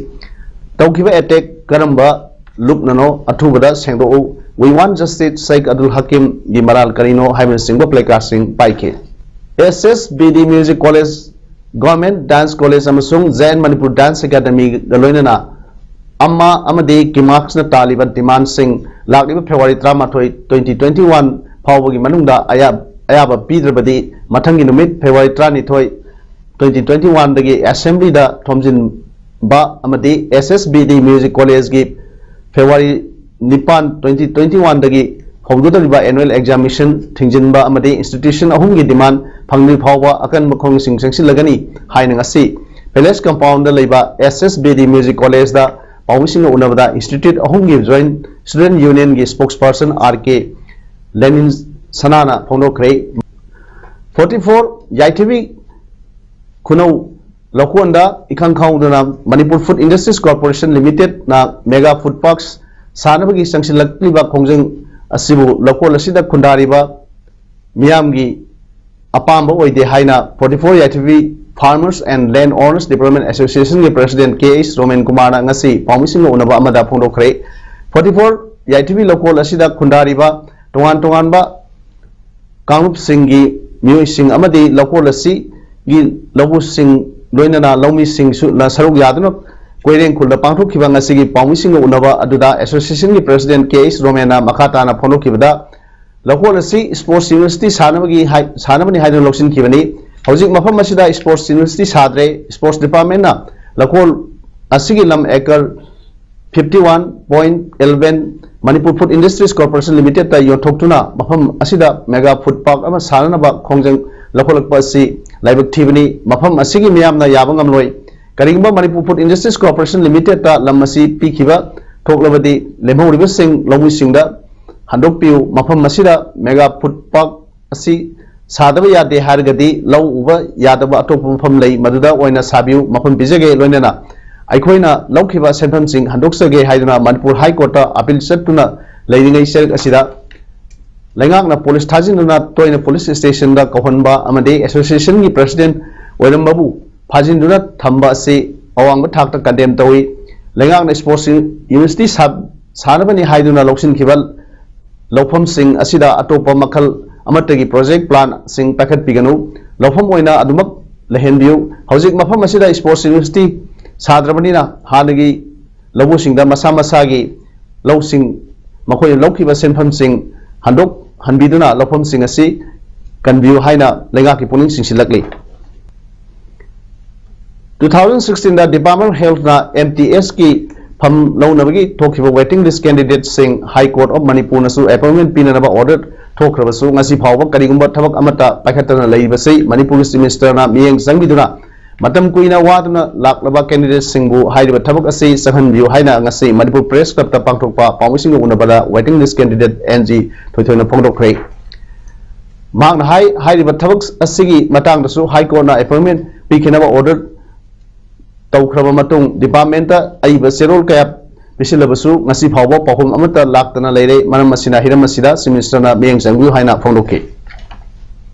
ꯇꯧꯈꯤꯕ attack ꯀꯔꯝꯕ ꯂꯨꯞꯅꯅꯣ, ꯑꯊꯨꯕꯗ ꯁꯦꯡꯗꯣꯛꯎ, We want justice, Sheikh Abdul Hakim ꯒꯤ ꯃꯔꯥꯜ ꯀꯔꯤꯅꯣ ꯍꯥꯏꯕꯅꯆꯤꯡꯕ placard ꯁꯤꯡ ꯄꯥꯏꯈꯤ꯫ S S B D Music College, Government Dance College ꯑꯃꯁꯨꯡ J N Manipur Dance Academy ꯒ ꯂꯣꯏꯅꯅ ꯑꯃ ꯑꯃꯗꯤ ꯀꯤꯃꯥꯛꯁꯅ ꯇꯥꯜꯂꯤꯕ demand ꯁꯤꯡ ꯂꯥꯛꯂꯤꯕ February ꯇꯔꯥꯃꯥꯊꯣꯏ, twenty twenty-one ꯐꯥꯎꯕꯒꯤ ꯃꯅꯨꯡꯗ ꯑꯌꯥ-, ꯑꯌꯥꯕ ꯄꯤꯗ꯭ꯔꯕꯗꯤ ꯃꯊꯪꯒꯤ ꯅꯨꯃꯤꯠ February ꯇꯔꯥꯅꯤꯊꯣꯏ, twenty twenty-one ꯗꯒꯤ assembly ꯗ ꯊꯣꯝꯖꯤꯟꯕ ꯑꯃꯗꯤ S S B D Music College ꯒꯤ February ꯅꯤꯄꯥꯟ, twenty twenty-one ꯗꯒꯤ ꯍꯧꯒꯗꯧꯔꯤꯕ annual examination ꯊꯤꯡꯖꯤꯟꯕ ꯑꯃꯗꯤ institution ꯑꯍꯨꯝꯒꯤ demand ꯐꯪꯗ꯭ꯔꯤ ꯐꯥꯎꯕ ꯑꯀꯟꯕ ꯈꯣꯡꯁꯤꯡ ꯆꯪꯁꯤꯜꯂꯒꯅꯤ ꯍꯥꯏꯅ ꯉꯁꯤ Palace Compound ꯗ ꯂꯩꯕ S S B D Music College ꯗ ꯄꯥꯎꯃꯤꯁꯤꯡꯒ ꯎꯅꯕꯗ institute ꯑꯍꯨꯝꯒꯤ Joint Student Union ꯒꯤ spokesperson R K ꯂꯦꯅꯤꯟ ꯁꯅꯥꯅ ꯐꯣꯡꯗꯣꯛꯈ꯭ꯔꯦ꯫ Forty four ꯌꯥꯏꯊꯕꯤ ꯈꯨꯅꯧ ꯂꯧꯀꯣꯟꯗ ꯏꯈꯪ ꯈꯪꯍꯧꯗꯅ Manipur Food Industries Corporation Limited ꯅ mega food parks ꯁꯥꯅꯕꯒꯤ ꯆꯪꯁꯤꯜꯂꯛꯂꯤꯕ ꯈꯣꯡꯖꯪ ꯑꯁꯤꯕꯨ ꯂꯧꯀꯣꯟ ꯑꯁꯤꯗ ꯈꯨꯟꯗꯥꯔꯤꯕ ꯃꯤꯌꯥꯝꯒꯤ ꯑꯄꯥꯝꯕ ꯑꯣꯏꯗꯦ ꯍꯥꯏꯅ forty four ꯌꯥꯏꯊꯕꯤ Farmers and Land Owners Development Association ꯒꯤ President K H ꯔꯣꯃꯦꯟ ꯀꯨꯃꯥꯔꯅ ꯉꯁꯤ ꯄꯥꯎꯃꯤꯁꯤꯡꯒ ꯎꯅꯕ ꯑꯃꯗ ꯐꯣꯡꯗꯣꯛꯈ꯭ꯔꯦ꯫ Forty four ꯌꯥꯏꯊꯕꯤ ꯂꯧꯀꯣꯟ ꯑꯁꯤꯗ ꯈꯨꯟꯗꯥꯔꯤꯕ ꯇꯣꯉꯥꯟ ꯇꯣꯉꯥꯟꯕ ꯀꯥꯡꯂꯨꯞꯁꯤꯡꯒꯤ ꯃꯤꯑꯣꯏꯁꯤꯡ ꯑꯃꯗꯤ ꯂꯧꯀꯣꯟ ꯑꯁꯤꯒꯤ ꯂꯧꯎꯁꯤꯡ ꯂꯣꯏꯅꯅ ꯂꯧꯃꯤꯁꯤꯡꯁꯨ ꯁꯔꯨꯛ ꯌꯥꯗꯨꯅ ꯀꯣꯏꯔꯦꯡ ꯈꯨꯜꯗ ꯄꯥꯡꯊꯣꯛꯈꯤꯕ ꯉꯁꯤꯒꯤ ꯄꯥꯎꯃꯤꯁꯤꯡꯒ ꯎꯅꯕ ꯑꯗꯨꯗ association ꯒꯤ President K H ꯔꯣꯃꯦꯟꯅ ꯃꯈꯥ ꯇꯥꯅ ꯐꯣꯡꯗꯣꯛꯈꯤꯕꯗ, ꯂꯧꯀꯣꯟ ꯑꯁꯤ sports university ꯁꯥꯅꯕꯒꯤ ꯍꯥꯏ-, ꯁꯥꯅꯕꯅꯤ ꯍꯥꯏꯗꯨꯅ ꯂꯧꯁꯤꯟꯈꯤꯕꯅꯤ꯫ ꯍꯧꯖꯤꯛ ꯃꯐꯝ ꯑꯁꯤꯗ sports university ꯁꯥꯗ꯭ꯔꯦ꯫ Sports department ꯅ ꯂꯧꯀꯣꯟ ꯑꯁꯤꯒꯤ ꯂꯝ acre fifty one point eleven Manipur Food Industries Corporation Limited ꯇ ꯌꯣꯟꯊꯣꯛꯇꯨꯅ ꯃꯐꯝ ꯑꯁꯤꯗ mega food park ꯑꯃ ꯁꯥꯅꯅꯕ ꯈꯣꯡꯖꯪ ꯂꯧꯈꯠꯂꯛꯄ ꯑꯁꯤ ꯂꯥꯏꯕꯛ ꯊꯤꯕꯅꯤ꯫ ꯃꯐꯝ ꯑꯁꯤꯒꯤ ꯃꯤꯌꯥꯝꯅ ꯌꯥꯕ ꯉꯝꯂꯣꯏ꯫ ꯀꯔꯤꯒꯨꯝꯕ Manipur Food Industries Corporation Limited ꯇ ꯂꯝ ꯑꯁꯤ ꯄꯤꯈꯤꯕ ꯊꯣꯛꯂꯕꯗꯤ ꯂꯦꯝꯍꯧꯔꯤꯕꯁꯤꯡ ꯂꯧꯃꯤꯁꯤꯡꯗ ꯍꯟꯗꯣꯛꯄꯤꯌꯨ꯫ ꯃꯐꯝ ꯑꯁꯤꯗ mega food park ꯑꯁꯤ ꯁꯥꯗꯕ ꯌꯥꯗꯦ ꯍꯥꯏꯔꯒꯗꯤ ꯂꯧ ꯎꯕ ꯌꯥꯗꯕ ꯑꯇꯣꯞꯄ ꯃꯐꯝ ꯂꯩ, ꯃꯗꯨꯗ ꯑꯣꯏꯅ ꯁꯥꯕꯤꯌꯨ, ꯃꯐꯝ ꯄꯤꯖꯒꯦ, ꯂꯣꯏꯅꯅ ꯑꯩꯈꯣꯏꯅ ꯂꯧꯈꯤꯕ ꯁꯦꯟꯐꯝꯁꯤꯡ ꯍꯟꯗꯣꯛꯆꯒꯦ ꯍꯥꯏꯗꯨꯅ Manipur High Court ꯇ appeal ꯆꯠꯇꯨꯅ ꯂꯩꯔꯤꯉꯩ ꯆꯔꯛ ꯑꯁꯤꯗ ꯂꯩꯉꯥꯛꯅ police ꯊꯥꯖꯤꯟꯗꯨꯅ ꯇꯣꯏꯅ police station ꯗ ꯀꯧꯍꯟꯕ ꯑꯃꯗꯤ association ꯒꯤ president ꯑꯣꯏꯔꯝꯕꯕꯨ ꯐꯥꯖꯤꯟꯗꯨꯅ ꯊꯝꯕ ꯑꯁꯤ ꯑꯋꯥꯡꯕ ꯊꯥꯛꯇ condemn ꯇꯧꯏ꯫ ꯂꯩꯉꯥꯛꯅ ꯏꯁꯄꯣꯔꯠꯁ ꯌꯨꯅꯤꯚꯔꯁꯤꯇꯤ ꯁꯥ-, ꯁꯥꯅꯕꯅꯤ ꯍꯥꯏꯗꯨꯅ ꯂꯧꯁꯤꯟꯈꯤꯕ ꯂꯧꯐꯝꯁꯤꯡ ꯑꯁꯤꯗ ꯑꯇꯣꯞꯄ ꯃꯈꯜ ꯑꯃꯠꯇꯒꯤ ꯄ꯭ꯔꯣꯖꯦꯛ ꯄ꯭ꯂꯥꯟꯁꯤꯡ ꯄꯥꯏꯈꯠꯄꯤꯒꯅꯨ꯫ ꯂꯧꯐꯝ ꯑꯣꯏꯅ ꯑꯗꯨꯃꯛ ꯂꯩꯍꯟꯕꯤꯌꯨ꯫ ꯍꯧꯖꯤꯛ ꯃꯐꯝ ꯑꯁꯤꯗ ꯏꯁꯄꯣꯔꯠꯁ ꯌꯨꯅꯤꯚꯔꯁꯤꯇꯤ ꯁꯥꯗ꯭ꯔꯕꯅꯤꯅ ꯍꯥꯟꯅꯒꯤ ꯂꯧꯕꯨꯁꯤꯡꯗ ꯃꯁꯥ ꯃꯁꯥꯒꯤ ꯂꯧꯁꯤꯡ, ꯃꯈꯣꯏꯅ ꯂꯧꯈꯤꯕ ꯁꯦꯟꯐꯝꯁꯤꯡ ꯍꯟꯗꯣꯛꯍꯟꯕꯤꯗꯨꯅ ꯂꯧꯐꯝꯁꯤꯡ ꯑꯁꯤ ꯀꯟꯕꯤꯌꯨ ꯍꯥꯏꯅ ꯂꯩꯉꯥꯛꯀꯤ ꯄꯨꯛꯅꯤꯡ ꯆꯤꯡꯁꯤꯜꯂꯛꯂꯤ꯫ Two thousand sixteen the Department of Health ꯅ M T S ꯀꯤ ꯐꯝ ꯂꯧꯅꯕꯒꯤ ꯊꯣꯛꯈꯤꯕ waiting list candidate ꯁꯤꯡ High Court of Manipur ꯅꯁꯨ appointment ꯄꯤꯅꯅꯕ order ꯊꯣꯛꯈ꯭ꯔꯕꯁꯨ, ꯉꯁꯤ ꯐꯥꯎꯕ ꯀꯔꯤꯒꯨꯝꯕ ꯊꯕꯛ ꯑꯃꯠꯇ ꯄꯥꯏꯈꯠꯇꯅ ꯂꯩꯔꯤꯕꯁꯤ ꯃꯅꯤꯄꯨꯔꯒꯤ Chief Minister ꯅ ꯃꯤꯠꯌꯦꯡ ꯆꯪꯕꯤꯗꯨꯅ ꯃꯇꯝ ꯀꯨꯏꯅ ꯋꯥꯗꯨꯅ ꯂꯥꯛꯂꯕ candidate ꯁꯤꯡꯕꯨ ꯍꯥꯏꯔꯤꯕ ꯊꯕꯛ ꯑꯁꯤ ꯆꯪꯍꯟꯕꯤꯌꯨ ꯍꯥꯏꯅ ꯉꯁꯤ ꯃꯅꯤꯄꯨꯔ Press Club ꯇ ꯄꯥꯡꯊꯣꯛꯄ ꯄꯥꯎꯃꯤꯁꯤꯡꯒ ꯎꯅꯕꯗ waiting list candidate N G ꯊꯣꯏꯊꯣꯏꯅ ꯐꯣꯡꯗꯣꯛꯈ꯭ꯔꯦ꯫ ꯃꯍꯥꯛꯅ ꯍꯥꯏ, ꯍꯥꯏꯔꯤꯕ ꯊꯕꯛ ꯑꯁꯤꯒꯤ ꯃꯇꯥꯡꯗꯁꯨ High Court ꯅ appointment ꯄꯤꯈꯤꯅꯕ order ꯇꯧꯈ꯭ꯔꯕ ꯃꯇꯨꯡ, department ꯇ ꯑꯏꯕ ꯆꯦꯔꯣꯜ ꯀꯌꯥ ꯄꯤꯁꯤꯜꯂꯕꯁꯨ ꯉꯁꯤ ꯐꯥꯎꯕ ꯄꯥꯎꯈꯨꯝ ꯑꯃꯠꯇ ꯂꯥꯛꯇꯅ ꯂꯩꯔꯦ꯫ ꯃꯔꯝ ꯑꯁꯤꯅ ꯍꯤꯔꯝ ꯑꯁꯤꯗ Chief Minister ꯅ ꯃꯤꯠꯌꯦꯡ ꯆꯪꯕꯤꯌꯨ ꯍꯥꯏꯅ ꯐꯣꯡꯗꯣꯛꯈꯤ꯫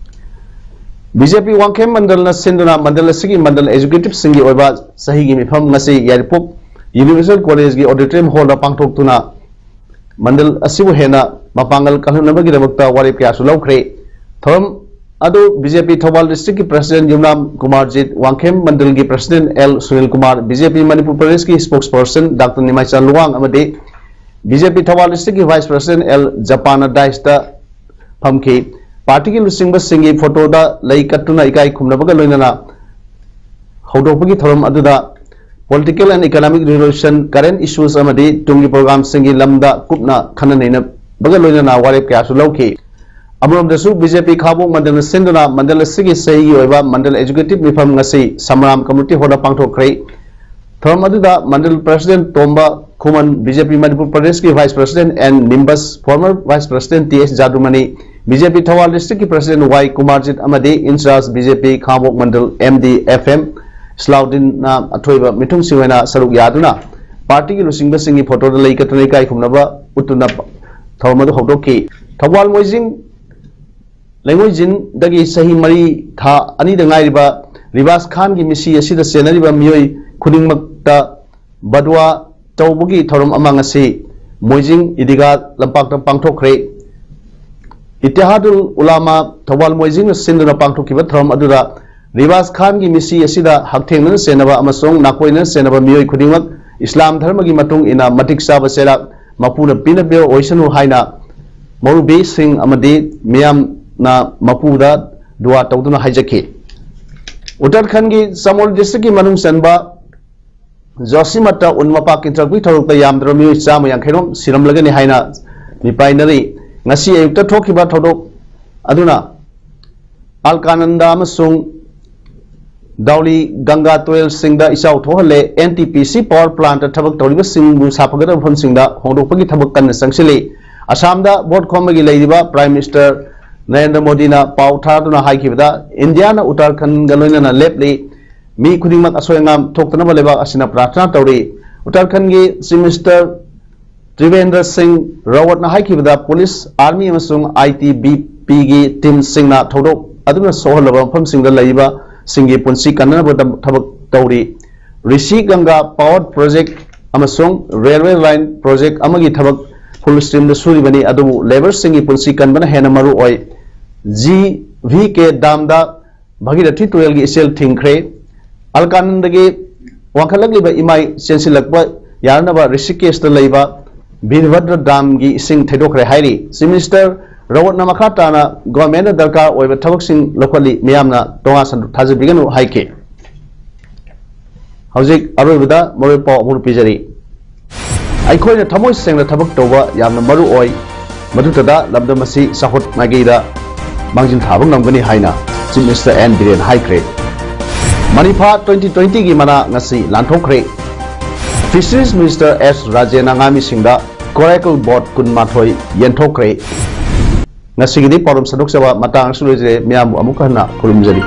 B J P ꯋꯥꯡꯈꯦꯝ ꯃꯟꯗꯜꯅ ꯁꯤꯟꯗꯨꯅ ꯃꯟꯗꯜ ꯑꯁꯤꯒꯤ ꯃꯟꯗꯜ executive ꯁꯤꯡꯒꯤ ꯑꯣꯏꯕ ꯆꯍꯤꯒꯤ ꯃꯤꯐꯝ ꯉꯁꯤ ꯌꯥꯏꯔꯤꯄꯣꯛ Universal College ꯒꯤ auditorium hall ꯗ ꯄꯥꯡꯊꯣꯛꯇꯨꯅ ꯃꯟꯗꯜ ꯑꯁꯤꯕꯨ ꯍꯦꯟꯅ ꯃꯄꯥꯡꯒꯜ ꯀꯜꯍꯟꯅꯕꯒꯤꯗꯃꯛꯇ ꯋꯥꯔꯦꯞ ꯀꯌꯥꯁꯨ ꯂꯧꯈ꯭ꯔꯦ꯫ ꯊꯧꯔꯝ ꯑꯗꯨ B J P Thoubal district ꯀꯤ president ꯌꯨꯝꯅꯥꯝ Kumarjit, Wangkhem ꯃꯟꯗꯜꯒꯤ president L Sunil Kumar, B J P Manipur ꯄ꯭ꯔꯗꯦꯁꯀꯤ spokesperson Doctor ꯅꯤꯃꯥꯏꯆꯥ ꯂꯨꯋꯥꯡ ꯑꯃꯗꯤ B J P Thoubal district ꯀꯤ vice president L ꯖꯄꯥꯟꯅ dais ꯇ ꯐꯝꯈꯤ꯫ Party ꯒꯤ ꯂꯨꯆꯤꯡꯕꯁꯤꯡꯒꯤ photo ꯗ ꯂꯩ ꯀꯠꯇꯨꯅ ꯏꯀꯥꯏ ꯈꯨꯝꯅꯕꯒ ꯂꯣꯏꯅꯅ ꯍꯧꯗꯣꯛꯄꯒꯤ ꯊꯧꯔꯝ ꯑꯗꯨꯗ political and economic revolution, current issues ꯑꯃꯗꯤ ꯇꯨꯡꯒꯤ program ꯁꯤꯡꯒꯤ ꯂꯝꯗ ꯀꯨꯞꯅ ꯈꯟꯅ ꯅꯩꯅꯕꯒ ꯂꯣꯏꯅꯅ ꯋꯥꯔꯦꯞ ꯀꯌꯥꯁꯨ ꯂꯧꯈꯤ꯫ ꯑꯃꯔꯣꯝꯗꯁꯨ B J P ꯈꯥꯡꯉꯕꯣꯛ ꯃꯟꯗꯜꯅ ꯁꯤꯟꯗꯨꯅ ꯃꯟꯗꯜ ꯑꯁꯤꯒꯤ ꯆꯍꯤꯒꯤ ꯑꯣꯏꯕ ꯃꯟꯗꯜ executive ꯃꯤꯐꯝ ꯉꯁꯤ ꯁꯃꯔꯥꯝ community hall ꯗ ꯄꯥꯡꯊꯣꯛꯈ꯭ꯔꯦ꯫ ꯊꯧꯔꯝ ꯑꯗꯨꯗ ꯃꯟꯗꯜ president ꯇꯣꯝꯕ ꯈꯨꯃꯟ, B J P ꯃꯅꯤꯄꯨꯔ ꯄ꯭ꯔꯗꯦꯁꯀꯤ vice president N ꯅꯤꯝꯕꯁ, former vice president T S ꯖꯥꯗꯨꯃꯅꯤ, B J P Thoubal district ꯀꯤ president Y ꯀꯨꯃꯥꯔꯖꯤꯠ ꯑꯃꯗꯤ in charge B J P Khangabok ꯃꯟꯗꯜ M D F M ꯁꯂꯥꯎꯗꯤꯟꯅ ꯑꯊꯣꯏꯕ ꯃꯤꯊꯨꯡꯁꯤꯡ ꯑꯣꯏꯅ ꯁꯔꯨꯛ ꯌꯥꯗꯨꯅ party ꯒꯤ ꯂꯨꯆꯤꯡꯕꯁꯤꯡꯒꯤ photo ꯗ ꯂꯩ ꯀꯠꯇꯨꯅ ꯏꯀꯥꯏ ꯈꯨꯝꯅꯕ ꯎꯠꯇꯨꯅ ꯊꯧꯔꯝ ꯑꯗꯨ ꯍꯧꯗꯣꯛꯈꯤ꯫ ꯊꯧꯕꯥꯜ ꯃꯣꯏꯖꯤꯡ ꯂꯩꯉꯣꯏꯖꯤꯟꯗꯒꯤ ꯆꯍꯤ ꯃꯔꯤ ꯊꯥ ꯑꯅꯤꯗ ꯉꯥꯏꯔꯤꯕ ꯔꯤꯕꯥꯁ ꯈꯥꯟꯒꯤ ꯃꯤꯁꯤ ꯑꯁꯤꯗ ꯆꯦꯟꯅꯔꯤꯕ ꯃꯤꯑꯣꯏ ꯈꯨꯗꯤꯡꯃꯛꯇ ꯕꯗꯨꯋꯥ ꯇꯧꯕꯒꯤ ꯊꯧꯔꯝ ꯑꯃ ꯉꯁꯤ ꯃꯣꯏꯖꯤꯡ ꯏꯗꯤꯒꯥ ꯂꯝꯄꯥꯛꯇ ꯄꯥꯡꯊꯣꯛꯈ꯭ꯔꯦ꯫ ꯏꯇꯤꯍꯥꯗꯨꯜ ꯎꯂꯥꯃꯥ ꯊꯧꯕꯥꯜ ꯃꯣꯏꯖꯤꯡꯅ ꯁꯤꯟꯗꯨꯅ ꯄꯥꯡꯊꯣꯛꯈꯤꯕ ꯊꯧꯔꯝ ꯑꯗꯨꯗ ꯔꯤꯕꯥꯖ ꯈꯥꯟꯒꯤ ꯃꯤꯁꯤ ꯑꯁꯤꯗ ꯍꯛꯊꯦꯡꯅꯅ ꯆꯦꯟꯅꯕ ꯑꯃꯁꯨꯡ ꯅꯥꯀꯣꯏꯅꯅ ꯆꯦꯟꯅꯕ ꯃꯤꯑꯣꯏ ꯈꯨꯗꯤꯡꯃꯛ ꯏꯁꯂꯥꯝ ꯙꯔꯃꯒꯤ ꯃꯇꯨꯡ ꯏꯟꯅ ꯃꯇꯤꯛ ꯆꯥꯕ ꯆꯩꯔꯥꯛ ꯃꯄꯨꯅ ꯄꯤꯅꯕꯤꯌꯨ ꯑꯣꯏꯁꯅꯨ ꯍꯥꯏꯅ ꯃꯧꯔꯨꯕꯤꯁꯤꯡ ꯑꯃꯗꯤ ꯃꯤꯌꯥꯝꯅ ꯃꯄꯨꯗ ꯗꯨꯋꯥ ꯇꯧꯗꯨꯅ ꯍꯥꯏꯖꯈꯤ꯫ ꯎꯠꯇꯔꯈꯟꯒꯤ ꯆꯃꯣꯜ ꯗꯤꯁꯇ꯭ꯔꯤꯛꯀꯤ ꯃꯅꯨꯡ ꯆꯟꯕ ꯖꯣꯁꯤꯃꯠꯇ ꯎꯟ ꯃꯄꯥ ꯀꯤꯟꯊꯔꯛꯄꯒꯤ ꯊꯧꯗꯣꯛꯇ ꯌꯥꯝꯗ꯭ꯔꯕ ꯃꯤꯑꯣꯏ ꯆꯥꯝꯃ ꯌꯥꯡꯈꯩ ꯔꯣꯝ ꯁꯤꯔꯝꯂꯒꯅꯤ ꯍꯥꯏꯅ ꯃꯤꯄꯥꯏꯅꯔꯤ꯫ ꯉꯁꯤ ꯑꯌꯨꯛꯇ ꯊꯣꯛꯈꯤꯕ ꯊꯧꯗꯣꯛ ꯑꯗꯨꯅ ꯑꯜꯀꯥꯅꯟꯗ ꯑꯃꯁꯨꯡ ꯗꯥꯎꯂꯤ ꯒꯪꯒꯥ ꯇꯨꯔꯦꯜꯁꯤꯡꯗ ꯏꯆꯥꯎ ꯊꯣꯛꯍꯜꯂꯦ꯫ ꯑꯦꯟ ꯇꯤ ꯄꯤ ꯁꯤ ꯄꯥꯋꯔ ꯄ꯭ꯂꯥꯟꯠꯇ ꯊꯕꯛ ꯇꯧꯔꯤꯕꯁꯤꯡꯕꯨ ꯁꯥꯐꯒꯗꯕ ꯃꯐꯝꯁꯤꯡꯗ ꯍꯣꯡꯗꯣꯛꯄꯒꯤ ꯊꯕꯛ ꯀꯟꯅ ꯆꯪꯁꯤꯜꯂꯤ꯫ ꯑꯁꯥꯝꯗ ꯚꯣꯠ ꯈꯣꯝꯕꯒꯤ ꯂꯩꯔꯤꯕ ꯄ꯭ꯔꯥꯏꯝ ꯃꯤꯅꯤꯁꯇꯔ ꯅꯔꯦꯟꯗ꯭ꯔ ꯃꯣꯗꯤꯅ ꯄꯥꯎ ꯊꯥꯗꯨꯅ ꯍꯥꯏꯈꯤꯕꯗ ꯏꯟꯗꯤꯌꯥꯅ ꯎꯠꯇꯔꯈꯟꯒ ꯂꯣꯏꯅꯅ ꯂꯦꯞꯂꯤ꯫ ꯃꯤ ꯈꯨꯗꯤꯡꯃꯛ ꯑꯁꯣꯏ ꯑꯉꯥꯝ ꯊꯣꯛꯇꯅꯕ ꯂꯩꯕꯥꯛ ꯑꯁꯤꯅ ꯄ꯭ꯔꯥꯔꯊꯅꯥ ꯇꯧꯔꯤ꯫ ꯎꯠꯇꯔꯈꯟꯒꯤ ꯆꯤꯐ ꯃꯤꯅꯤꯁꯇꯔ ꯇ꯭ꯔꯤꯕꯦꯟꯗ꯭ꯔ ꯁꯤꯡ ꯔꯥꯋꯠꯅ ꯍꯥꯏꯈꯤꯕꯗ ꯄꯨꯂꯤꯁ, ꯑꯥꯔꯃꯤ ꯑꯃꯁꯨꯡ ꯑꯥꯏ ꯇꯤ ꯕꯤ ꯄꯤꯒꯤ ꯇꯤꯝꯁꯤꯡꯅ ꯊꯧꯗꯣꯛ ꯑꯗꯨꯅ ꯁꯣꯛꯍꯜꯂꯕ ꯃꯐꯝꯁꯤꯡꯗ ꯂꯩꯔꯤꯕꯁꯤꯡꯒꯤ ꯄꯨꯟꯁꯤ ꯀꯟꯅꯅꯕ ꯊꯕꯛ ꯇꯧꯔꯤ꯫ ꯔꯤꯁꯤ ꯒꯪꯒꯥ ꯄꯥꯋꯔ ꯄ꯭ꯔꯣꯖꯦꯛ ꯑꯃꯁꯨꯡ ꯔꯦꯜꯋꯦ ꯂꯥꯏꯟ ꯄ꯭ꯔꯣꯖꯦꯛ ꯑꯃꯒꯤ ꯊꯕꯛ ꯐꯨꯜ ꯁ꯭ꯇ꯭ꯔꯤꯝꯗ ꯁꯨꯔꯤꯕꯅꯤ, ꯑꯗꯨꯕꯨ ꯂꯦꯕꯔꯁꯤꯡꯒꯤ ꯄꯨꯟꯁꯤ ꯀꯟꯕꯅ ꯍꯦꯟꯅ ꯃꯔꯨ ꯑꯣꯏ꯫ ꯖꯤ ꯚꯤ ꯀꯦ ꯗꯥꯝꯗ ꯚꯥꯒꯤꯔꯊꯤ ꯇꯨꯔꯦꯜꯒꯤ ꯏꯆꯦꯜ ꯊꯤꯡꯈ꯭ꯔꯦ꯫ ꯑꯜꯀꯥꯅꯟꯗꯒꯤ ꯋꯥꯡꯈꯠꯂꯛꯂꯤꯕ ꯏꯃꯥꯏ ꯆꯦꯟꯁꯤꯜꯂꯛꯄ ꯌꯥꯅꯅꯕ ꯔꯤꯁꯤꯀꯦꯁꯇ ꯂꯩꯕ ꯚꯤꯔꯚꯗ꯭ꯔ ꯗꯥꯝꯒꯤ ꯏꯁꯤꯡ ꯊꯩꯗꯣꯛꯈ꯭ꯔꯦ ꯍꯥꯏꯔꯤ꯫ ꯆꯤꯐ ꯃꯤꯅꯤꯁꯇꯔ ꯔꯥꯋꯠꯅ ꯃꯈꯥ ꯇꯥꯅ ꯒꯣꯔꯃꯦꯟꯅ ꯗꯔꯀꯥꯔ ꯑꯣꯏꯕ ꯊꯕꯛꯁꯤꯡ ꯂꯧꯈꯠꯂꯤ, ꯃꯤꯌꯥꯝꯅ ꯇꯣꯉꯥꯟ ꯁꯟꯗꯣꯛ ꯊꯥꯖꯕꯤꯒꯅꯨ ꯍꯥꯏꯈꯤ꯫ ꯍꯧꯖꯤꯛ ꯑꯔꯣꯏꯕꯗ ꯃꯔꯨꯑꯣꯏꯕ ꯄꯥꯎ ꯑꯃꯨꯛ ꯄꯤꯖꯔꯤ꯫ ꯑꯩꯈꯣꯏꯅ ꯊꯃꯣꯏ ꯁꯦꯡꯅ ꯊꯕꯛ ꯇꯧꯕ ꯌꯥꯝꯅ ꯃꯔꯨ ꯑꯣꯏ, ꯃꯗꯨꯇꯗ ꯂꯝꯗꯝ ꯑꯁꯤ ꯆꯥꯎꯈꯠ ꯃꯥꯏꯀꯩꯗ ꯃꯥꯡꯖꯤꯜ ꯊꯥꯕ ꯉꯝꯒꯅꯤ ꯍꯥꯏꯅ ꯆꯤꯐ ꯃꯤꯅꯤꯁꯇꯔ ꯑꯦꯟ ꯕꯤꯔꯦꯟ ꯍꯥꯏꯈ꯭ꯔꯦ꯫ ꯃꯅꯤꯐꯥ ꯇ꯭ꯋꯦꯟꯇꯤ ꯇ꯭ꯋꯦꯟꯇꯤꯒꯤ ꯃꯅꯥ ꯉꯁꯤ ꯂꯥꯟꯊꯣꯛꯈ꯭ꯔꯦ꯫ ꯐꯤꯁꯔꯤꯁ ꯃꯤꯅꯤꯁꯇꯔ ꯑꯦꯁ ꯔꯥꯖꯦꯟꯅ ꯉꯥꯃꯤꯁꯤꯡꯗ ꯀꯣꯔꯥꯏꯀꯜ ꯕꯣꯠ ꯀꯨꯟꯃꯥꯊꯣꯏ ꯌꯦꯟꯊꯣꯛꯈ꯭ꯔꯦ꯫ ꯉꯁꯤꯒꯤꯗꯤ ꯄꯥꯎꯗꯝ ꯁꯟꯗꯣꯛꯆꯕ ꯃꯇꯥꯡ ꯑꯁꯤꯗ ꯂꯣꯏꯖꯔꯦ꯫ ꯃꯤꯌꯥꯝꯕꯨ ꯑꯃꯨꯛ ꯍꯟꯅ ꯈꯨꯔꯨꯝꯖꯔꯤ꯫